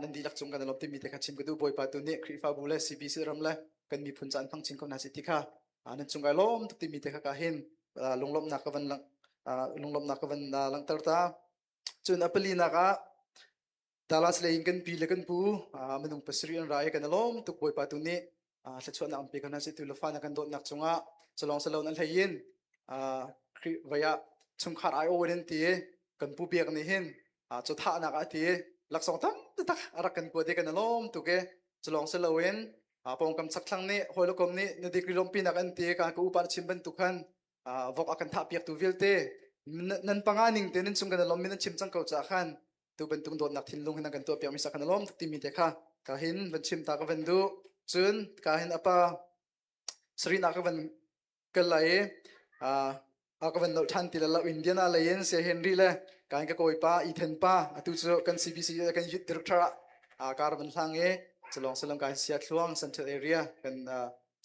nan dihlak cung kan i lawm timi te kha chim ka duh Bawipa tu nih Khrihfabu le CBC ram le kan miphun ca an hmang chin ko hna si ti kha nan cung kai lawm tuk timi te kha ka hin lunglawmhnak ka van lunglawmhnak ka van langhter ta Cun a palinak ah Dallas lei in kan pi le kan pu minung pasarih an ra i kan i lawm tuk Bawipa tu nih thluachuahnak an pe kan hna seh tu le fa na kan dawtnak cungah culawng silo nan hlei in Khrih vei ah chungkhar ai aw in ti i kan pu biak nih hin cuthahnak ah ti laksawng tam tak a rak kan kuat i kan i lawm tuk i culawng silo in pawngkam chakthlang nih hawi le kom nih na degree lawmpinak an ti ka ka upa chim bantuk khan vok a kan thah piaktu vialte nan panga ning te nan chung kan lom min nan chim cang ko ca khan. Tu bantuk dawtnak thinlung hin an kan tuah piak mi sakhan alom tuk timi te kha ka hin van chim ta ka van duh. Cun ka hin apa sarina ka van kal lai i a ka van nolh ṭhan ti lo Indiana lei in Saya Henry le kan ka kawipa Ethan pa atu cu kan CBC kan youth director ah kar van hlang i culong salong kai Sia Thluang Central Area kan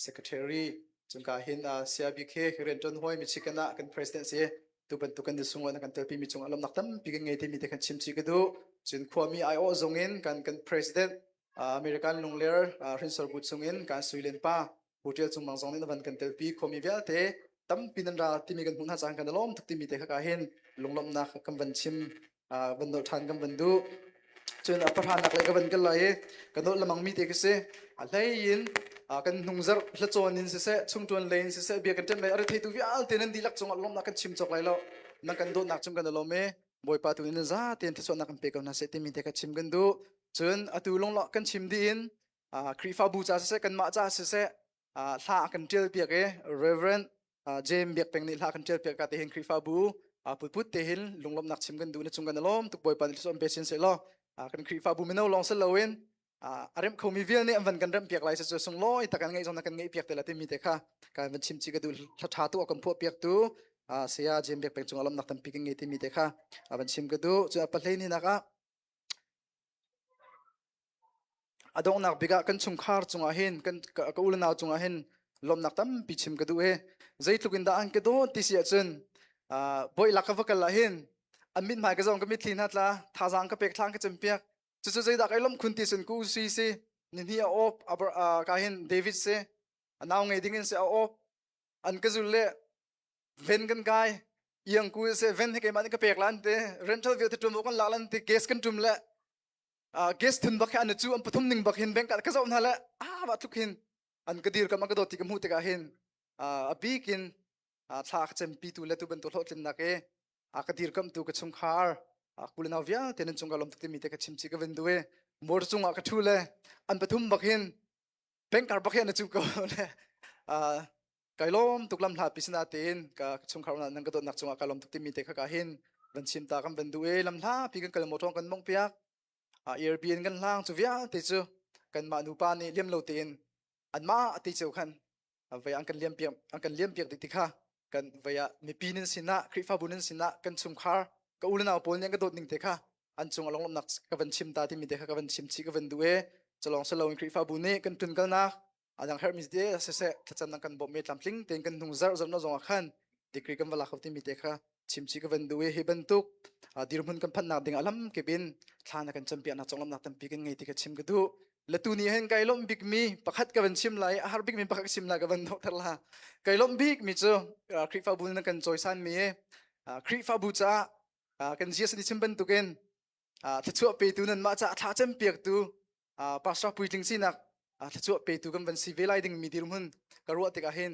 secretary cungka hin Sia BK rian ṭuan hawi Michigan ah kan president si tu bantuk kan sung kan telpi mi cung alomnak tampi kan ngei timi te kan chim chi ka duh cun khuami aiawh zong in kan kan president American Lungler hrinsor bu chung in kan Suilen pa hotel chung mang zong nih na van kan telpi khomi vialte tampi nan ra timi kan hmuh hna caan kan lawm tuk timi te kha ka hin lunglawmhnak kan van chim van nolh ṭhan kan van duh cun a pahranak le ka van kal lai i ka nolh lamang mi te ka si a hlei in kan hnung zarh hlacawn in siseh chungṭuan lei in siseh bia kan ṭem lai a retheitu vialte nan dihlak cungah lawmhnak kan chim cawk lai lo nan kan dawtnak cung kan i lawm i Bawipa tu in za tein thluachuahnak kan pe ko hna seh timi te kha chim kan duh cun atu lunglawh kan chim dih in Khrihfabu ca siseh kanmah ca siseh hla a kan ṭial piak i Reverend James Biak Peng nih hla kan ṭial piak ka te hin Khrihfabu putput te hin lunglawmhnak chim kan duh na cung kan i lawm tuk Bawipa nih thluachuah pe sin seh law kan Khrihfabu mino lawng si loin a remh khomi vial nih an van kan remh piak lai cu sunglawi tak an ngeih zong na kan ngeih piak te la timi te kha kan van chim chi ka duh hla ṭha tu a kan phuah piak tu saya James Biak Peng cung ah lawmhnak tampi kan ngei timi te kha a van chim ka duh cu a pahlei ni nak ah A donghnak bik ah kan chungkhar cungah hin kan ka u le nau cungah hin lawmhnak tampi chim ka duh i zeitluk in dah an ka dawt ti si ahcun bawi lak ka va kal ah hin an mithmai ka zong ka mitthli hna tla thazaang ka pek thlang ka cempiak cucu zeidah kai lawmh khun ti cun ku si si nihnih a awp ka hin David si a nau ngei ding in si a awp an ka zul le ven kan kai iang ku se ven hi keimah nih ka pek lan te rental vialte tum kan lak lan te gas kan tum le gas thun bak hi an cu an pathum ning bak hin bank ka zoh hna le a wa tluk hin an ka dir kam an ka dawt ti ka hmuh tikah hin a bik in thla ka cempi tu le tu bantuk hlawhtlinnak e a ka dir kam tu ka chungkhar kulenau vialte nan cung ka lom tuk timi te ka chim chi ka vin du e motor cungah ka thu le an pathum bak hin bank kar bak hi an cu ko le kai lawm tuk lam hla pi sina tein ka chungkhar nan ka dawtnak cungah ka lawm tuk timi te kha ka hin van chim ta kan van duh e lam hla pi kan kal motor kan mong piak Airbnb kan hlang cu vialte cu kanmah nupa nih liam lo tein anmah te ceu khan vei an kan liam piak an kan liam piak dih ti kha kan vei ah mipi nan sinah Khrihfabu nan sinah kan chungkhar ka u le nau pawl nih an ka dawt ning te kha an cung a longlawmhnak ka van chim ta timi te kha ka van chim chih ka van duh e culong silo in Khrihfabu nih kan tlunkalnak adang herhmi te siseh thlacam nan kan bawmh mi tlamtling tein kan hnung zarh zarh na zong ah khan degree kan va lak kho timi te kha chimchi ka van duh i hi bantuk dirhmun kan phannak ding alam kip in thla na kan campiak nak conglamnak tampi kan ngei ti ka chim ka duh le tu ni hin kai lawmh bik mi pakhat ka van chim lai a har bik mi pakhat ka chim lai ka van thar la kai lawmh bik mi cu Khrihfabu nan kan cawisan mi Khrihfabu caah kan Jesus ni chim bantukin thluachuah petu nan mah caah thla cem piaktu pastor puitling sinak thluachuah petu kan van si ve lai ding mi dirhmun ka ruah tikah hin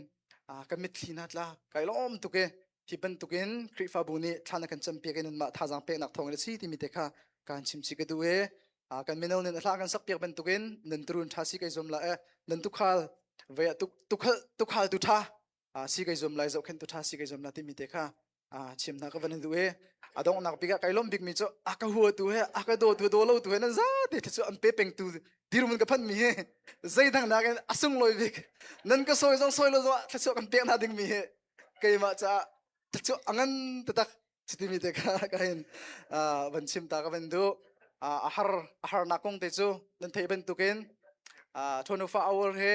ka mitthli hna tla kai lawm tuk e hi bantukin Khrihfabu nih thla na kan campiak in mah thazaang peknak thawng in a si timi te kha kan chim chih ka duh e kan mino nin hla kan sak piak bantukin nan turun tha si kai zum la e nan tukhal vei tukhal tukhal tu tha si kai zum lai zohkhenh tu tha si kai zum la timi te kha chim hna ka van duh i a donghnak bik ah kai lawm bik mi cu a ka hua tu he a ka daw tu daw lo tu he nan zate cu an pe peng tu dirhmun ka phanh mi hi zeidang nakin a sunglawi bik nan ka sawi zong sawi lo zong thluachuah kan pek hna ding mi hi keimah caah thluachuah a ngan taktak timi te kha ka hin van chim ta ka van duh a har a harnak kong te cu nan theih bantukin 24 hour he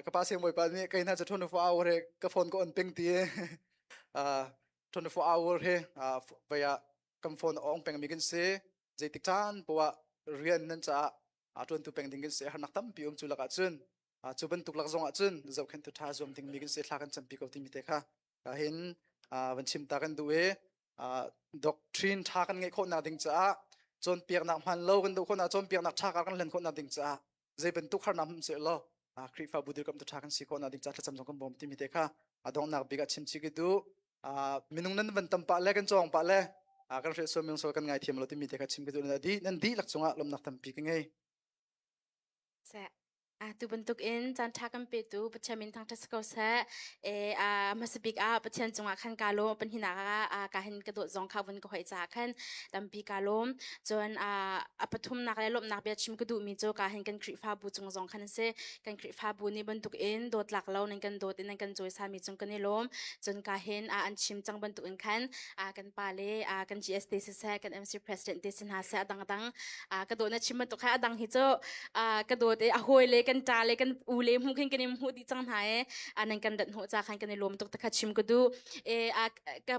ka pa siang bawipa nih kei hna cu 24 hour he ka phone ka on peng ti 24 hour he vai ah kan phone a ong pengmi kan si zeitik caan poah rian nan caah a ṭuantu peng ding kan si harnak tampi um cu lakah cun cu bantuk lak zong ah cun zohkhenhtu ṭha zuam dingmi kan si thla kan campi ko timi te kha hin van chim ta kan duh i doctrine ṭha kan ngeih khawhnak ding caah cawnpiaknak hman lo kan duh khawhnak cawnpiaknak ṭha kan hlen khawhnak ding caah zei bantuk harnak hmanh seh law Khrihfabu dirkamh tu ṭha kan si khawhnak ding caah thlacam zong kan bawm timi te kha a donghnak bik ah chim chih ka duh minung nan van tam pah le kan cawng pah le kan hreh sual minung sual kan ngaithiam lo timi te kha chim ka duh nan dihlak cungah lawmhnak tampi ka ngei. Seh. Tu bantuk in caan ṭha kan petu Pathian min thangṭhat si ko seh. E, a hmasa bik ah Pathian cungah khan kaa lawm. Pahnihnak ah ka hin ka dawt zong kha vun ka hoih caah khan tampi kaa lawm. Cun a pathumnak le lawmhnak bia chim ka duhmi cu ka hin kan Khrihfabu cung zong khan a si. Kan Khrihfabu nih bantuk in dawtlak lo nan kan dawt in nan kan cawisami cung kan i lawm. Cun ka hin an chim cang bantuk in khan kan pa le kan GST siseh, kan MC President te si hna seh, a dangdang ka dawt na chim bantuk kha a dang hi cu ka dawt i a hawi le kan ṭa le kan u le hmuh khin kan in hmuh dih cang hna e nan kan dat hnawh ca khan kan i lawm tuk takha chim ka duh e ka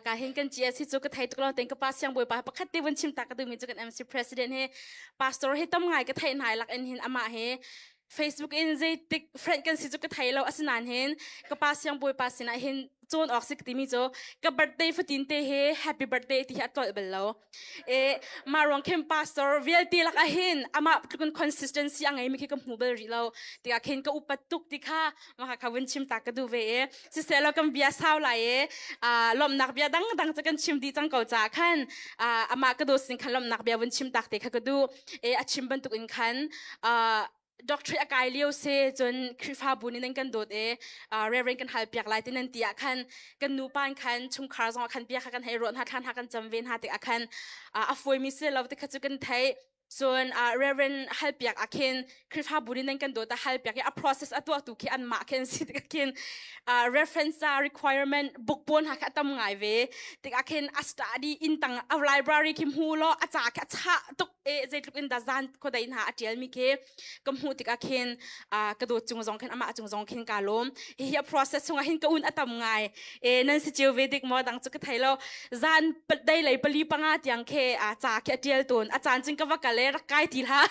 ka hin kan GS hi cu ka thei tuk lo ten ka pa siang bawipa pakhat te vun chim ta ka duh mi cu kan MC president he pastor he tam ngai ka theih hna lak in hin amah he Facebook in zeitik friend kan si cu ka thei lo asinain hin ka pa siang bawipa sinah hin cawn awk si ka timi cu ka birthday fatin te he happy birthday ti hi a tlolh bal lo e mah ruang khin pastor vialte lak ah hin amah tlukun consistency a ngeimi khi ka hmu bal rih lo tikah khin ka upat tuk ti kha mah kha vun chim ta ka duh ve e siseh kan bia sau lai e lawmhnak bia dang dang cu kan chim dih cang ko caah khan amah ka dawt sin khan lawmhnak bia vun chim tak te kha ka duh e a chim bantuk in khan doctorate a kai lio se cun Khrihfabu nih nan kan dawt e reverend kan hal piak lai ti nan ti ah khan kan nu pa khan chungkhar zong ah khan bia kha kan hei ruah hna thlan hna kan cam ve hna tik ah khan a fawi mi si lo ti kha cu kan theih cun reverend hal piak ah khin Khrihfabu nih nan kan dawt a hal piak i a process a tuahtu khi anmah khin si tik ah khin reference requirement book pawl hna kha a tam ngai ve tik ah khin a study in tang a library khi hmu law a ca khi a chah tuk e zeitluk in dah zan khuadei hna a ṭialmi khi ka hmuh tikah khin ka dawt cung zong khin amah cung zong khin kaa lawm hihi a process chungah hin ka un a tam ngai e nan si cio ve dik maw dang cu ka thei lo zan dei lei pali panga tiang khe a ca khi a ṭial tawn a caan cun ka va kal e rak kai ti hlah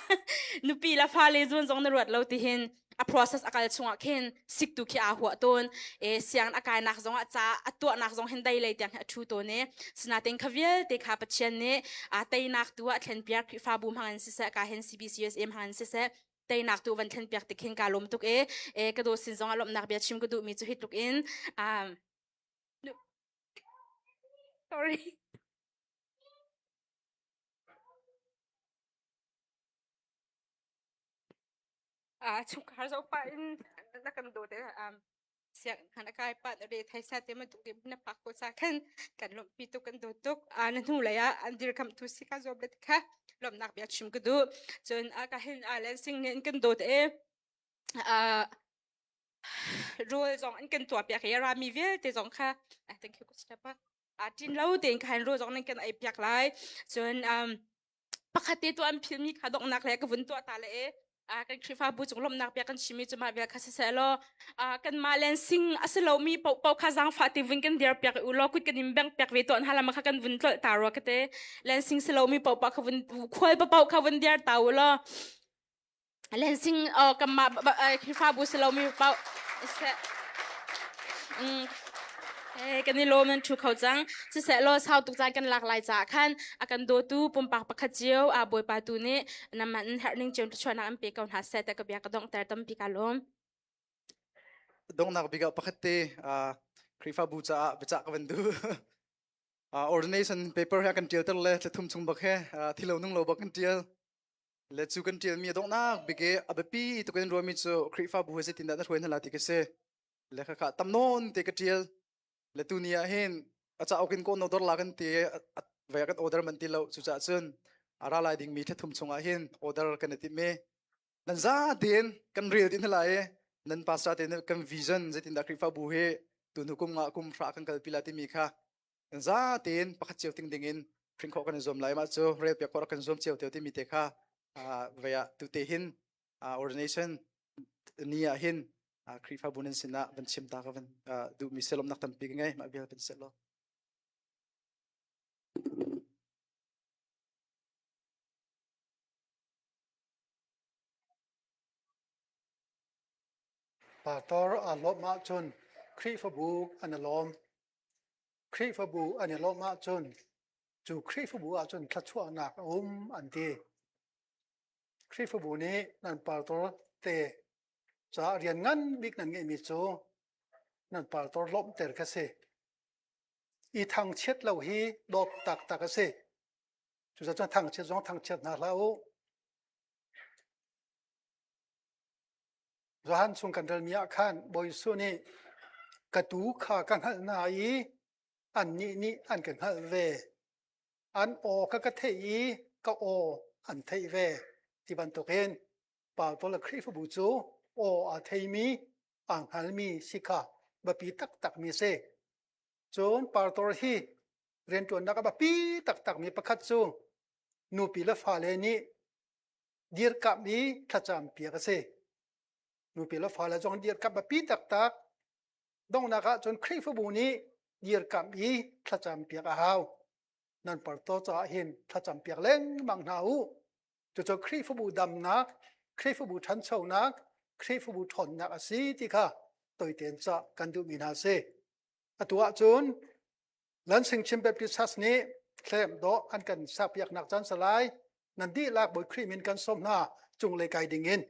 nupi la fa le zun zong na ruat lo ti hin a process a kal chungah khin siktu khi aa huah tawn e siang a kainak zongah ca a tuahnak zong hin dei lei tiang hi a thu tawn e sinatin kha vialte kha Pathian nih a teinak tu ah thlen piak Khrihfabu hmang in siseh ka hin CBCUSA hmang in siseh teinak tu van thlen piak tik hin ka lawm tuk e e ka do sin zong ah lawmhnak bia chim ka duh mi cu hi tluk in um sorry Chungkhar zoh pah in na kan dawt i sianginn khan a kai pah na re thei sa te bantuk in na phak ko ca khan kan lawmhpi tuk kan dawt tuk. Na hnu lei ah an dirkamhtu si ka zuam le kha lawmhnak bia chim ka duh. Cun ka hin Lansing nih an kan dawt i rawl zong an kan tuah piak i a rami vialte zong kha thank you tin lo tein khan rawl zong nan kan ei piak lai. Cun pakhat te tu an philmi kha donghnak le ka vun tuah ta le e kan Khrihfabu cung lawmhnak bia kan chimmi cu mah vial kha siseh law kanmah len sing a si lomi paohpaoh kha zaangfah ti vun kan dir piak u law kut kan in beng piak ve tawn hala ma kha kan vun tlolh ta rua ka te len sing si lomi paohpaoh kha vun khual paoh kha vun dir ta u law Lansing oh kanmah Khrihfabu si lomi paoh seh kan i lawm nan thu kho cang siseh law sau tuk caan kan lak lai caah khan a kan dawtu pumpak pakhat cio a bawipa tu nih namah in herh ning cio thluachuahnak an pe ko hna seh te ka bia ka donghter tampi ka lawm Donghnak bik ah pakhat te Khrihfabu caah biacah ka van duh. Ordination paper he kan tial ter le thlathum chung bak he thilo nung lo bak kan tial. Le cu kan ṭialmi a donghnak bik i a biapi tuk in ruahmi cu Khrihfabu he zeitindah na hruai hna lai ti ka si. Le khakha tam nawn te ka ṭial. Le tuni ah hin a cauk in kawn order la kan ti vai kan order man ti lo cucaah cun a ra lai dingmi thlathum chungah hin order kan i timh i nan za tein kan rel dih hna lai i nan pastor te kan vision zeitindah Khrihfabu hi tunu kum nga kum hra kan kalpi la timi kha za tein pakhat cio ting ding in hring khawh kan i zuam lai mah cu rel piak khawh kan zuam cio teo timi te kha vei ah tu te hin ordination ni ah hin Khrihfabu nan sinah van chim ta ka van duhmi selomnak tampi ka ngei mah vial kan seh law Pastor aa lawmh ahcun Khrihfabu an i lawm. Khrihfabu an i lawmh ahcun cu Khrihfabu ahcun thluachuahnak a um an ti. Khrihfabu nih nan pastor te caah rian ngan bik nan ngeihmi cu nan pastor lawmhter kha si. I thangchiat lo hi dawt taktak a si. Cucaah cun thangchiat zong thangchiat hna hlah u. Johan chung kan relmi ah khan Bawi Jesuh nih ka tuu kha ka hngalh hna i annih nih an ka hngalh ve. An aw kha ka theih i ka aw an theih ve. Ti bantukin Pastor le Khrihfabu cu aw aa theimi, aa hngalmi si kha biapi taktakmi a si. Cun pastor hi rianṭuannak a biapi taktakmi pakhat cu nupi le fale nih dirkamh i thlacam piak a si. Nupi le fale zong dirkamh biapi taktak. Donghnak ah cun Khrihfabu nih dirkamh i thlacam piak a hau. Nan pastor caah hin thlacam piak lengmang hna u. Cucu Khrihfabu damnak, Khrihfabu ṭhanchonak, Khrihfabu ṭhawnnak a si ti kha toiten ca kan duhmi hna a si. Atu ahcun Lansing Chin Baptist Church nih thlem dawh an kan sakpiaknak caan salai nan dihlak Bawi Khrih min kan sawm hna cunglei kai ding in.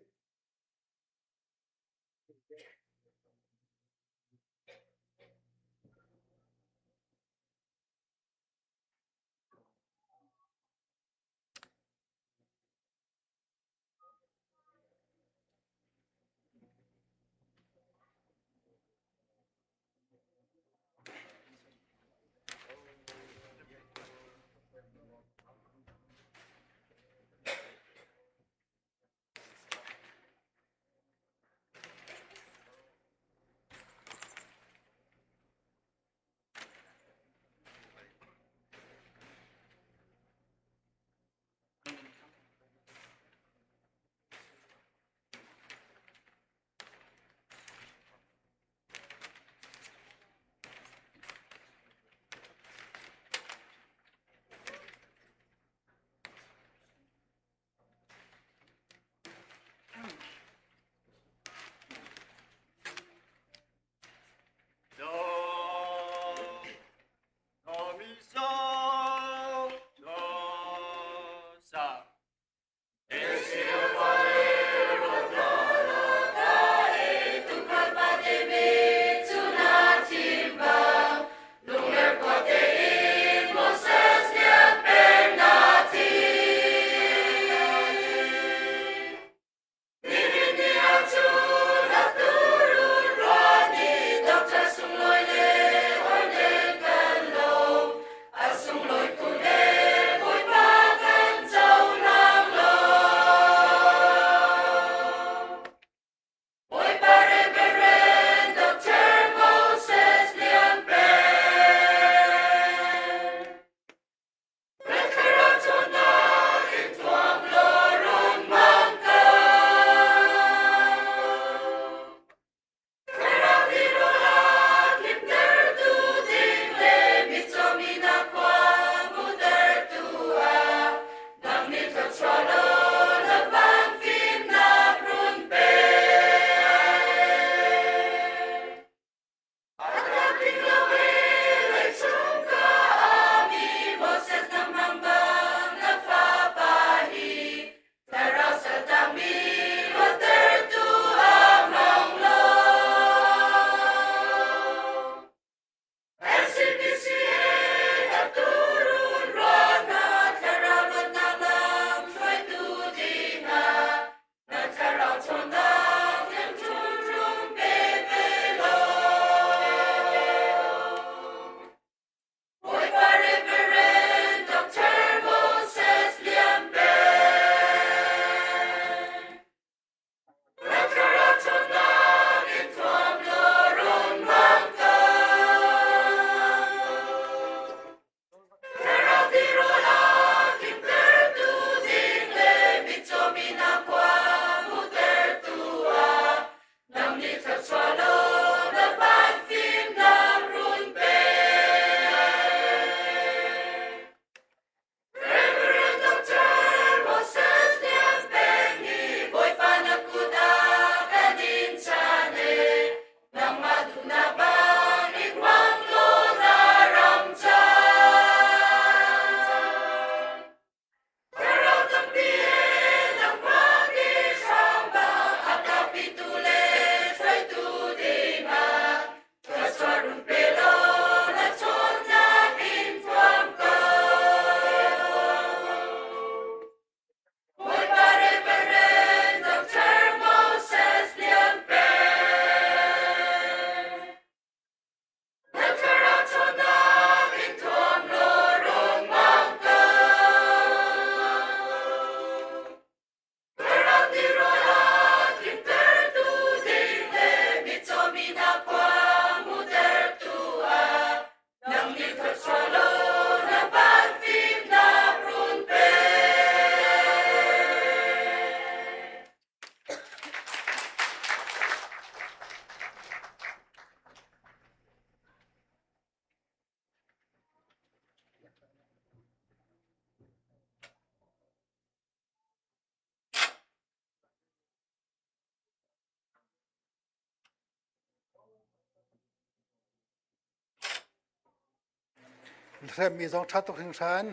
Hremmi zong ṭha tuk hringhran.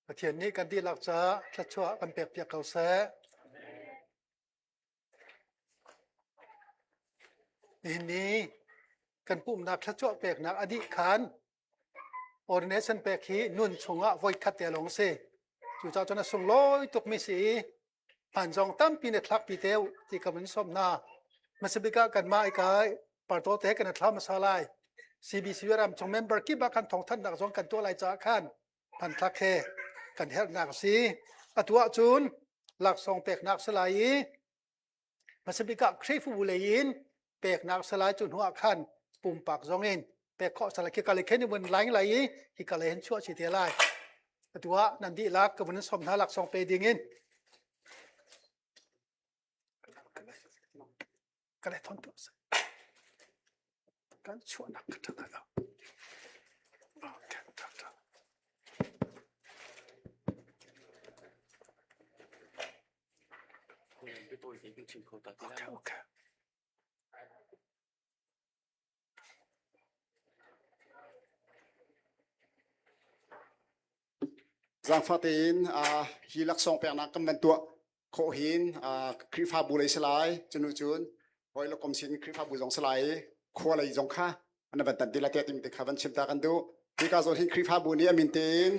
Pathian nih kan dihlak caah thluachuah kan pekpiak ko seh. Nihin ni kan pumhnak thluachuah peknak a dih khan ordination pek hi nun chungah voikhat te lawng si. Cucaah cun a sunglawi tukmi si i hman zong tampi na thlakpi te u ti ka vun sawm hna. Hmasabik ah kanmah i kai parto te kan i thla hmasa lai. CBC ram chung member kip ah kan thawngthanhnak zong kan tuah lai caah khan hmanthlak he kan herhnak a si. Atu ahcun laksawng peknak si lai i hmasabik ah Khrihfabu lei in peknak si lai cu hnu ah khan pumpak zong in pek khawh si lai. Khika lei khin vun laing lai i hika lei hin chuah si te lai. Atu ah nan dihlak ka vun sawm hna laksawng pe ding in. Ka le thon tu kan chuahnak ka ṭha lo. Okay, ṭha ṭha. Okay, okay. Zaangfah tein hi laksawng peknak kan van tuah khawh hin Khrihfabu lei si lai, cunu cun hawi le kom sin Khrihfabu zong si lai i khua lei zong kha an van tan ti lai tiah timi te kha van chim ta kan duh. Hika zawn hin Khrihfabu nih a min tein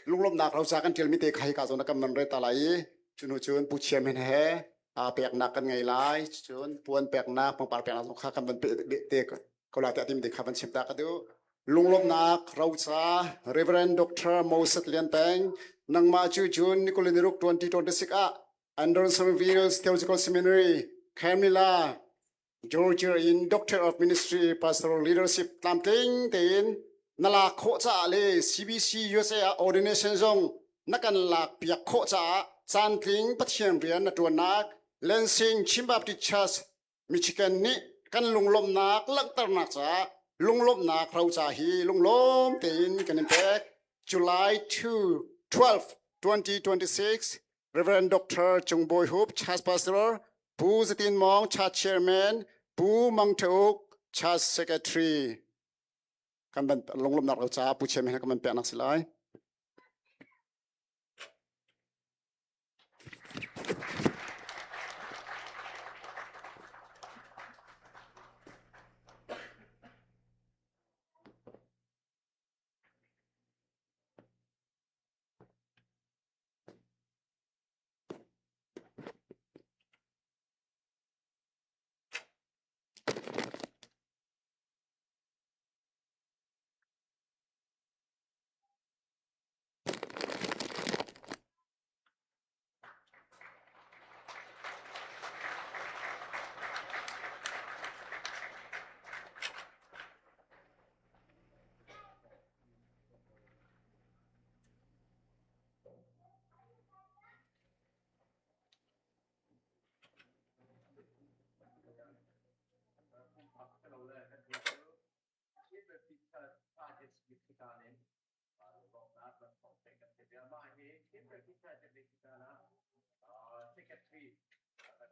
lunglawmhnak roca kan ṭialmi te kha hika zawn ah kan van rel ta lai i cunu cun Pu Chiam hin he peknak kan ngei lai. Cun puan peknak, pangpar peknak zong kha kan van pe te ko lai tiah timi te kha van chim ta ka duh. Lunglawmhnak roca Reverend Dr. Moses Lian Peng nangmah cu June ni 26 2026 ah Andersonville Theological Seminary Camilla Georgia in Doctor of Ministry Pastoral Leadership tlamtling tein na lak khawh caah le CBC USA ah ordination zong na kan lak piak khawh caah caantling Pathian rian na tuannak Lansing Chin Baptist Church Michigan nih kan lunglawmhnak langhternak caah lunglawmhnak roca hi lunglawm tein kan in pek. July 2, 12, 2026, Reverend Dr. Cung Bawi Hup, Church Pastor, Pu Zatin Mawng, Church Chairman, Pu Mang Tha Uk, Church Secretary. Kan ban lunglawmhnak roca Pu Chairman he kan ban peknak si lai.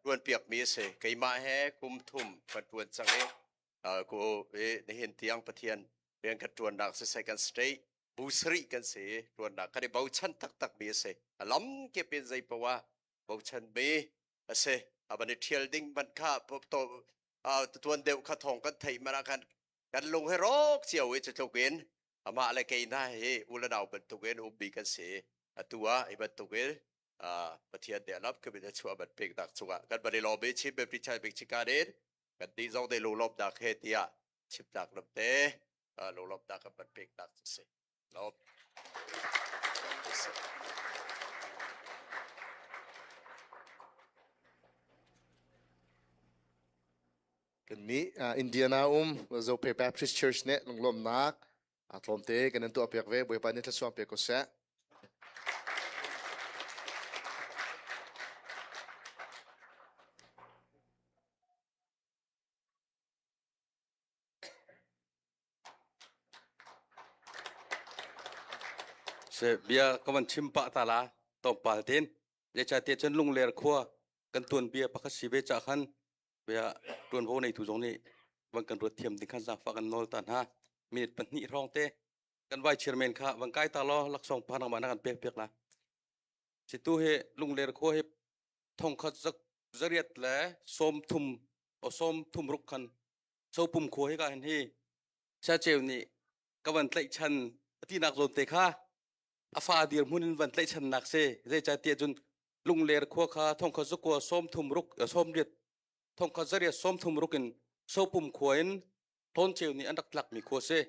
Tuan piak mi a si. Keimah he kum thum kan tuan cang i ku nihin tiang Pathian rian kan tuannak siseh kan state bu sarih kan si i tuannak kan i bochan taktak mi a si. A lam kip in zei poah bochan mi a si. A van i thial ding man kha tuan deuh kha thong kan theih man ah khan kan lung he rawk cio i cutluk in amah le kei hna hi u le nau bantuk in ummi kan si atu ah hi bantuk in Pathian nih a lam ka min a chuah ban peknak cungah kan van i lawm i Chin Baptist Church Mexican in kan nih zong te lunglawmhnak he tiah chimnak lam te lunglawmhnak kan van peknak cu si lawm Kannih Indiana um Zophei Baptist Church nih lunglawmhnak tlawmte kan in tuahpiak ve. Bawipa nih thluachuah pe ko seh. Se bia ka van chim pah ta la tlawmpal ten zeicahtiah cun lungler khua kan tuanbia pakhat si ve cah khan bia tuanvo neitu zong nih van kan ruat thiam ding khan zaangfah kan nawl ta hna minute pahnih hrawng te. Kan vice chairman kha van kai ta law laksawng pa nangmah na kan pek piak la. Situ hi lungler khua hi thongkhat zak zariat le som thum o som thum ruk khan sopum khua hi ka hin hi cha cheu nih ka van tlaih chan atinak zawn te kha a fa dir hmun in van tlaih chan nak se zeica tiah cun lungler khua kha thongkhat zakua som thum ruk som riat thongkhat zariat som thum ruk in sopum khua in Hlawncheu nih an rak tlakmi khua si.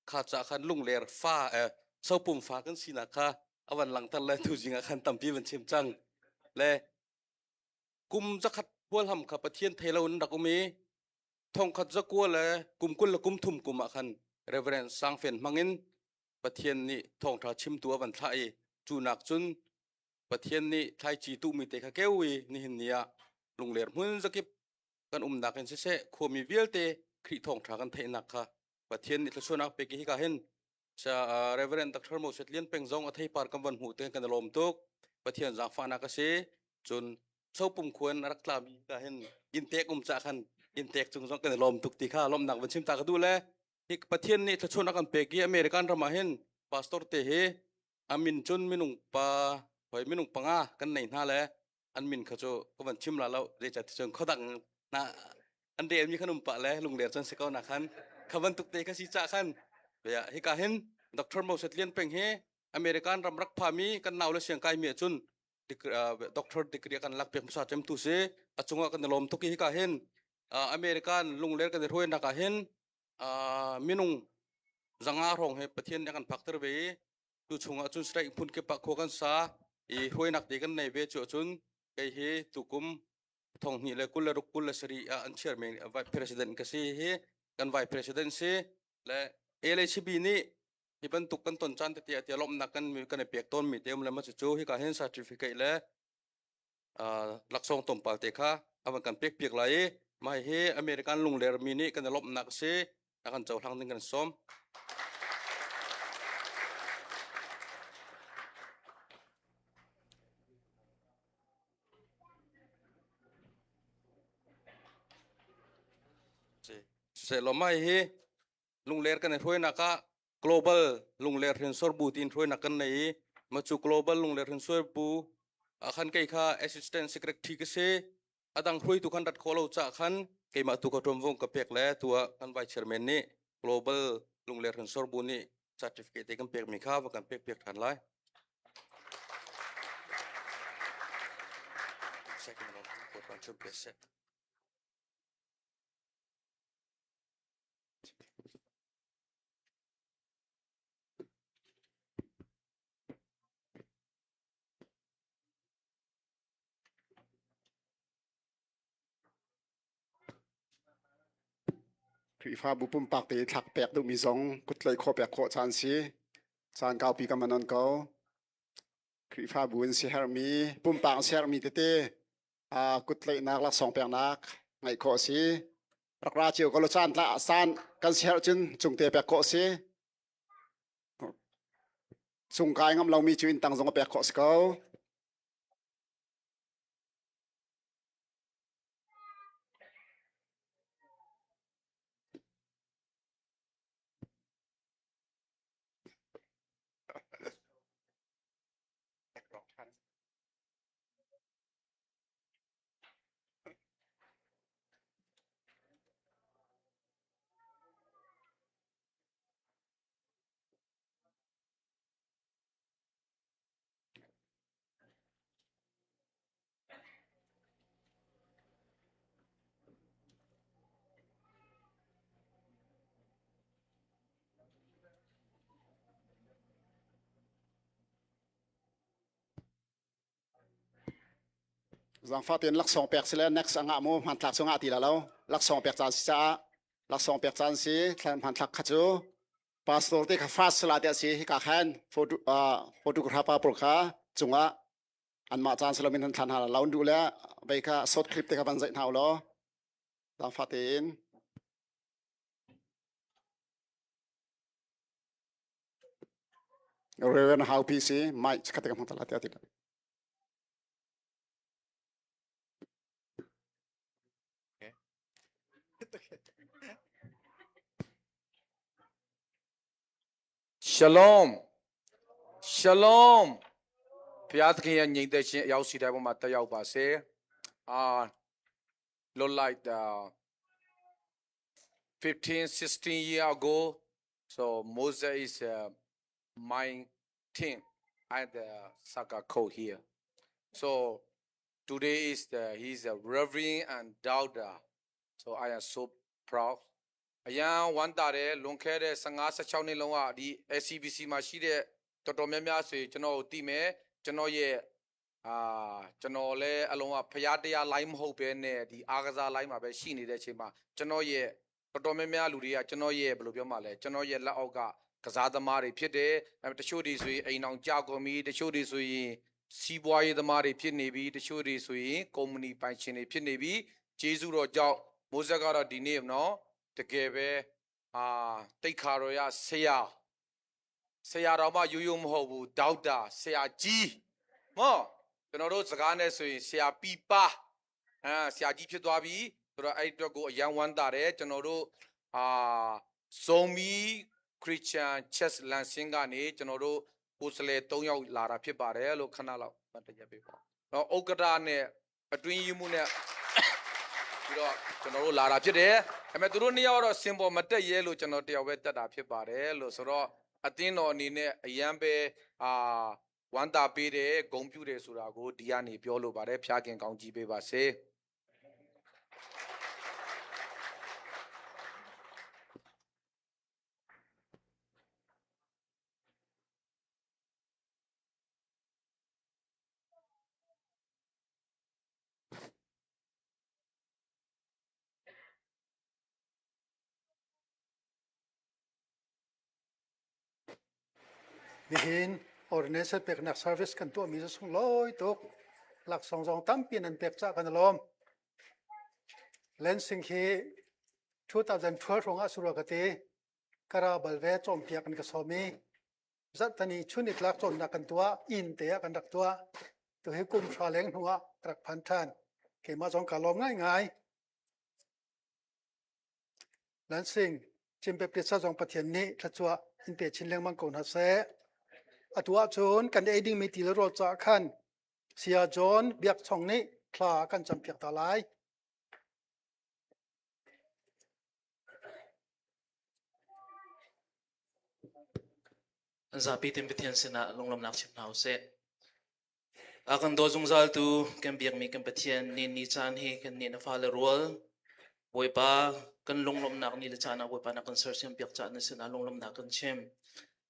Kha ca khan lungler fa eh, sopum fa kan sinak kha a van langhter le tuzing ah khan tampi van chim cang. Le kum zakhat hualham kha Pathian thei lo in rak um i thongkhat zakua le kum kul le kum thum kum ah khan Reverend Sangfen hmangin Pathian nih thawngṭha chimtu a van thlah i cu nak cun Pathian nih thlaici tuhmi te kha keu i nihin ni ah lungler hmun zakip kan umnak in siseh khuami vialte Khrih thawngṭha kan theihnak kha Pathian nih thluachuahnak pek hi ka hin sa Reverend Dr. Moses Lian Peng zong a theipar kan van hmuh te kan i lawm tuk Pathian zaangfahnak a si cun sopum khuan a rak tlami ka hin inntek um ca khan inntek cung zong kan i lawm tuk ti kha lawmnak van chim ta ka duh le hi Pathian nih thluachuahnak kan pek i American ram ah hin pastor te hi amin cun minung pa hoi minung panga kan nei hna le an min kha cu ka van chim la lo zeicah ti cun khuadang na an relmi khan um pah le lungler cun si ko na khan kha bantuk te kha si ca khan bia hika hin Dr. Moses Lian Peng hi American ram rak phami kan nau le siang kai mi cun doctor degree kan lak piak hmasa cem tu si a cungah kan lawm tuk hi hika hin American lungler kan i hruai nak ah hin minung zanga rong he Pathian nih kan phakter ve i tu chungah cun strike phun kip ah khua kan sa i hruainak te kan nei ve cu cun kei hi tukum thong hnih le kul le ruk kul le sarih ah an chairman vice president ka si hi kan vice president si le LHB nih hi bantuk kan ton caan tete ah tia lawmhnak kan kan i pek tawn mi te um le ma cu hi ka hin certificate le laksawng tlawmpal te kha a van kan pek piak lai i mah hi American lungler mi nih kan i lawmhnak a si a kan cohlang ding kan sawm. Seh mai hi lungler kan i hruainak ah Global Lungler Hrinsor Bu tiin hruainak kan nei i ma cu Global Lungler Hrinsor Bu ah khan kei kha assistant secretary ka si adang hruaitu khan rat khawh lo ca khan keimah tu ka ṭuanvo ka pek le tu ah kan vice chairman nih Global Lungler Hrinsor Bu nih certificate te kan pek mi kha va kan pek piak ṭhan lai. Second round, Khrihfabu pumpak te thlak pek duhmi zong kutlaih khawh pek khawh caan si. Caan kaupi ka man on ko. Khrihfabu in siaherhmi, pumpak siaherhmi tete kutlaihnak laksawng peknak ngaih khawh a si. Rak ra cio ko law caan tla caan kan siaherh cun cungte pek khawh a si. Cung kai ngam lomi cu inn tang zong a pek khawh si ko. Zaangfah tein laksawng pek si le next a ngah mu hmanthlak cu ngah ti la lo laksawng pek caan si caah laksawng pek caan si hmanthlak kha cu pastor te kha fast sala te si hika khan photo photographer pawl kha cungah anmah caan salomin han thlan hna la duh le vei kha short clip te kha van zaih hna law zaangfah tein Reverend Hau PC mic kha te ka hmang tala te ati Shalom Shalom ဘုရားသခင်ရဲ့ညီသက်ခြင်းအရောက်စီတိုင်းပေါ်မှာတက်ရောက်ပါစေအာ look like the 15 16 year ago so Moses is uh, my team at the soccer coach here so today is the he's a reverend and daughter so I am so proud အရန်ဝမ်းတာတယ်လွန်ခဲ့တဲ့15 16နှစ်လုံးကဒီ SCBC မှာရှိတဲ့တော်တော်များများဆိုရင်ကျွန်တော်ကိုသိမယ်ကျွန်တော်ရဲ့အာကျွန်တော်လည်းအလုံးကဖျားတရားလိုင်းမဟုတ်ဘဲနဲ့ဒီအားကစားလိုင်းမှာပဲရှိနေတဲ့အချိန်မှာကျွန်တော်ရဲ့တော်တော်များများလူတွေကကျွန်တော်ရဲ့ဘယ်လိုပြောမှလဲကျွန်တော်ရဲ့လက်အောက်ကကစားသမားတွေဖြစ်တယ်အဲတချို့တွေဆိုရင်အိမ်အောင်ကြာကုန်ပြီတချို့တွေဆိုရင်စီးပွားရေးသမားတွေဖြစ်နေပြီတချို့တွေဆိုရင်ကုမ္ပဏီပိုင်ရှင်တွေဖြစ်နေပြီကျေးဇူးတော်ကြောင့်မိုးဆက်ကတော့ဒီနေ့နော်တကယ်ပဲအာတိတ်ခါတော်ရဆရာဆရာတော်မှရိုးရိုးမဟုတ်ဘူးဒေါက်တာဆရာကြီးမော့ကျွန်တော်တို့စကားနဲ့ဆိုရင်ဆရာပီပါအာဆရာကြီးဖြစ်သွားပြီဆိုတော့အဲ့ဒီအတွက်ကိုအရန်ဝမ်းသာတယ်ကျွန်တော်တို့အာဇုံမီခရစ်ယာန်ချက်လန်ဆင်းကနေကျွန်တော်တို့ကိုယ်စလဲ၃ယောက်လာတာဖြစ်ပါတယ်လို့ခဏလောက်မှတ်တရပေးပါတော့ဥက္ကရာနဲ့အတွင်းယူမှုနဲ့ပြီးတော့ကျွန်တော်တို့လာတာဖြစ်တယ်ဒါပေမဲ့သူတို့နှစ်ယောက်တော့စင်ပေါ်မတက်ရဲလို့ကျွန်တော်တယောက်ပဲတက်တာဖြစ်ပါတယ်လို့ဆိုတော့အသင်းတော်အနေနဲ့အရန်ပဲအာဝမ်းသာပေးတယ်ဂုဏ်ပြုတယ်ဆိုတာကိုဒီကနေပြောလိုပါတယ်ဖျားခင်ကောင်းကြီးပေးပါစေ Nihin ordination peknak service kan tuahmi cu sunglawi tuk. Laksawng zong tampi nan pek cah kan i lawm. Lansing hi 2012 hrawng ah surua ka ti. Kara bal ve cawnpiak an ka sawm i zarhtani chun i tlak cawnnak kan tuah inn te ah kan rak tuah. Tu hi kum hra leng hnu ah ka rak phan ṭhan. Keimah zong kaa lawm ngaingai. Lansing Chin Baptist zong Pathian nih thluachuah in pe chin lengmang ko hna seh. Atu ahcun kan ei dingmi ti le rawl caah khan Saya John Biak Chong nih thla kan campiak ta lai. Zapi ten Pathian sinah lunglawmnak chim hna usih. A kan daw zungzaltu kan biakmi kan Pathian ni ni caan hi kan nih na fale rual Bawipa kan lunglawmhnak ni le caan ah Bawipa na kan sersiam piak caan na sinah lunglawmhnak kan chim.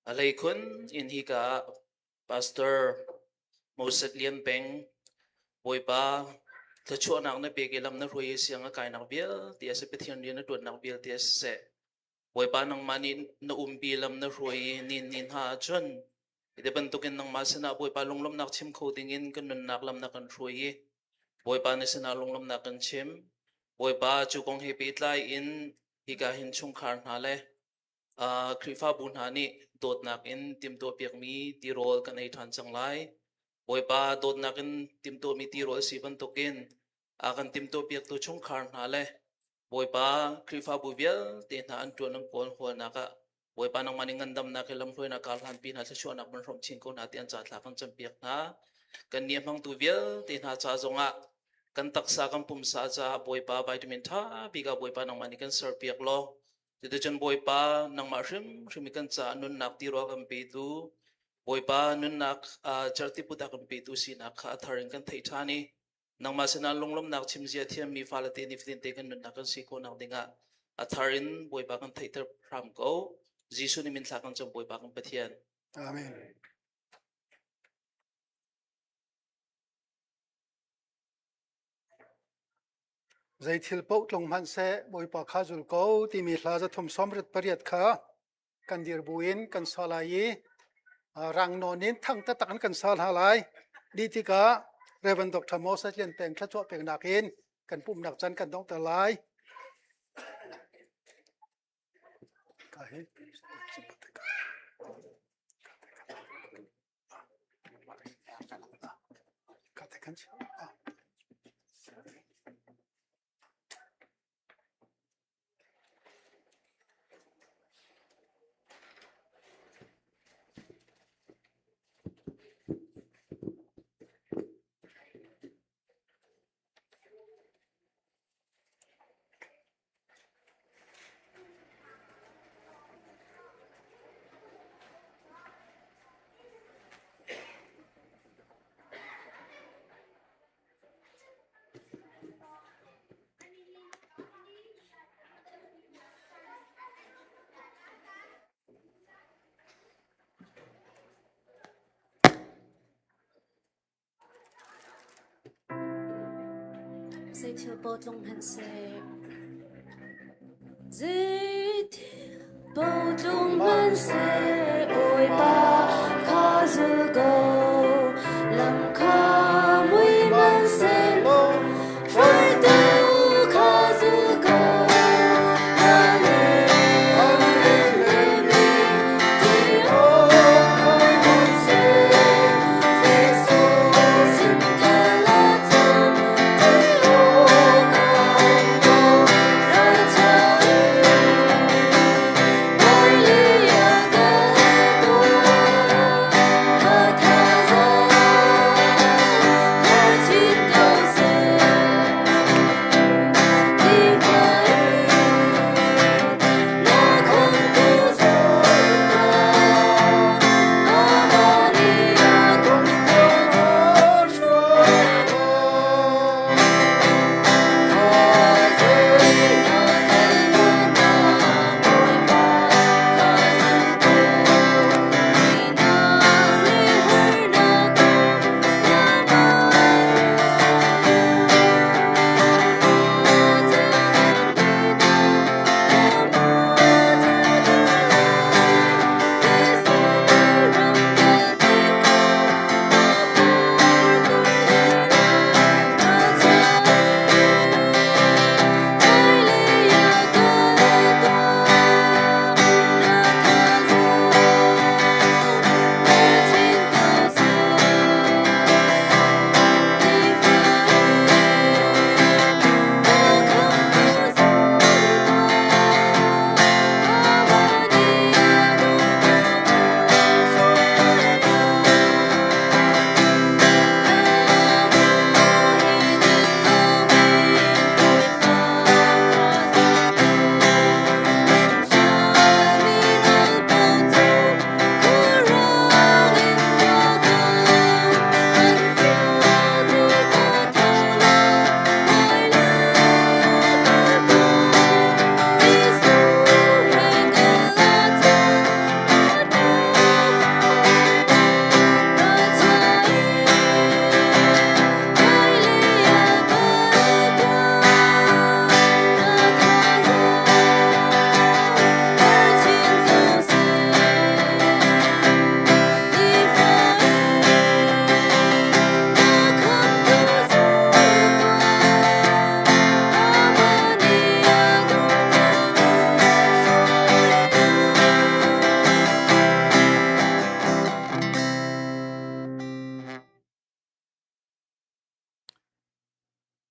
A hleikhun in hi ka Pastor Moses Lian Peng Bawipa thluachuahnak na pek i lam na hruai i siang a kainak vialte a si Pathian rian na ṭuannak vialte a siseh Bawipa nangmah nih na umpi lam na hruai i ni ni hna ahcun hi bantukin nangmah sinah Bawipa lunglawmhnak chim kho dingin kan nunnak lam na kan hruai i Bawipa na sinah lunglawmhnak kan chim. Bawipa cu kong he pehtlai in hika hin chungkhar hna le uh, Khrihfabu hna nih dawtnak in timhtuahpiakmi tirawl kan ei ṭhan cang lai. Bawipa dawtnak in timhtuahmi tirawl si bantukin a kan timhtuahpiaktu chungkhar hna le Bawipa Khrihfabu vialte hna an ṭuan an kawl hawlnak ah Bawipa nangmah nih ngandamnak he lamhruainak kar hlanpi hna thluachuahnak van hrawmh chin ko hna ti an ca thla kan campiak hna. Kan nih a hmangtu vialte hna ca zongah kan taksa kan pumsa caah Bawipa vitamin ṭha bik ah Bawipa nangmah nih kan serpiak law cuticun Bawipa nangmah hrimhrim i kan caah nunnak tirawl kan petu Bawipa nunnak cerhtiput a kan petu sinak kha a thar in kan theih ṭhan i Nangmah sinah lunglawmhnak chimzia thiammi fale te nifatin te kan nunnak kan si khawhnak dingah a thar in Bawipa kan theihter hram ko. Jesuh nih min thla kan cam Bawipa kan Pathian. Amen. Zei thil paoh tlung hmanh seh Bawipa kha zul ko timi hla 338 kha kan dir buin kan sa lai i rang nawn in thang taktak in kan sa hna lai. Dih tikah Reverend Dr. Moses Lian Peng thluachuah peknak in kan pumhnak can kan donghter lai. Ka hi. Ka te kan Zei thil paoh tlung hmanh seh. Zei thil paoh tlung hmanh seh, Bawipa kha zul ko. Lam kha mui hmanh seh law, hruaitu kha zul ko.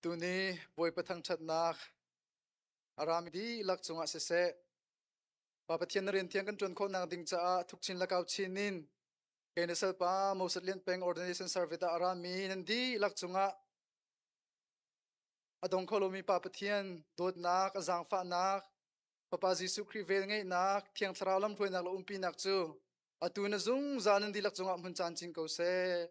Tuni Bawipa thangṭhatnak a rami dihlak cungah siseh, Pa Pathian na rian thiang kan ṭuan khawhnak ding caah thukchin le kau chin in kei na salpa Moses Lian Peng Ordination Service ah a rami nan dihlak cungah a dong kho lomi Pa Pathian dawtnak, a zaangfahnak, Fapa Jesuh Khrih velngeihnak, Thiang Thlarau lamhruainak le umpinak cu atu na zungzal nan dihlak cungah hmun caan cin ko seh.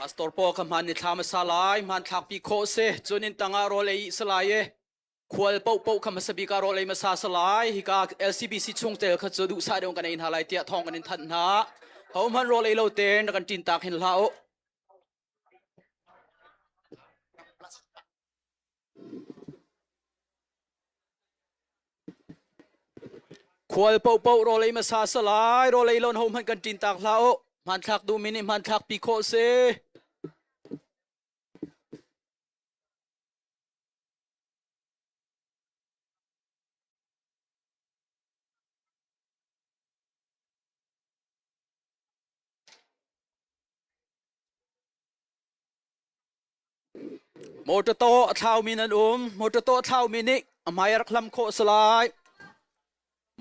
Pastor po kha hman ni thla hmasa lai hmanthlak pi khawh si cun in tangah rawl ei salai e khual po po kha hmasa bik ah rawl ei hmasa salai hika LCBC chungtel kha cu duhsah deuh kan ei hna lai tiah thawng kan in thanh hna ho hman rawl ei lo ten kan tin tak hin hlah u Khual paohpaoh rawl ei hmasa salai, rawl ei lon ho hmanh kan ṭin tak hlah u. Hmanthlak duhmi nih hmanthlak pi khawh si. Motor taw a thlaumi nan um. Motor taw a thlaumi nih a hmai a rak hlam khawh salai.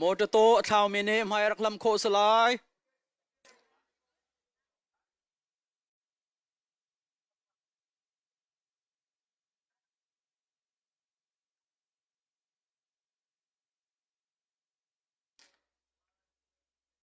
Motor taw a thlaumi nih hmai a rak hlam khawh salai.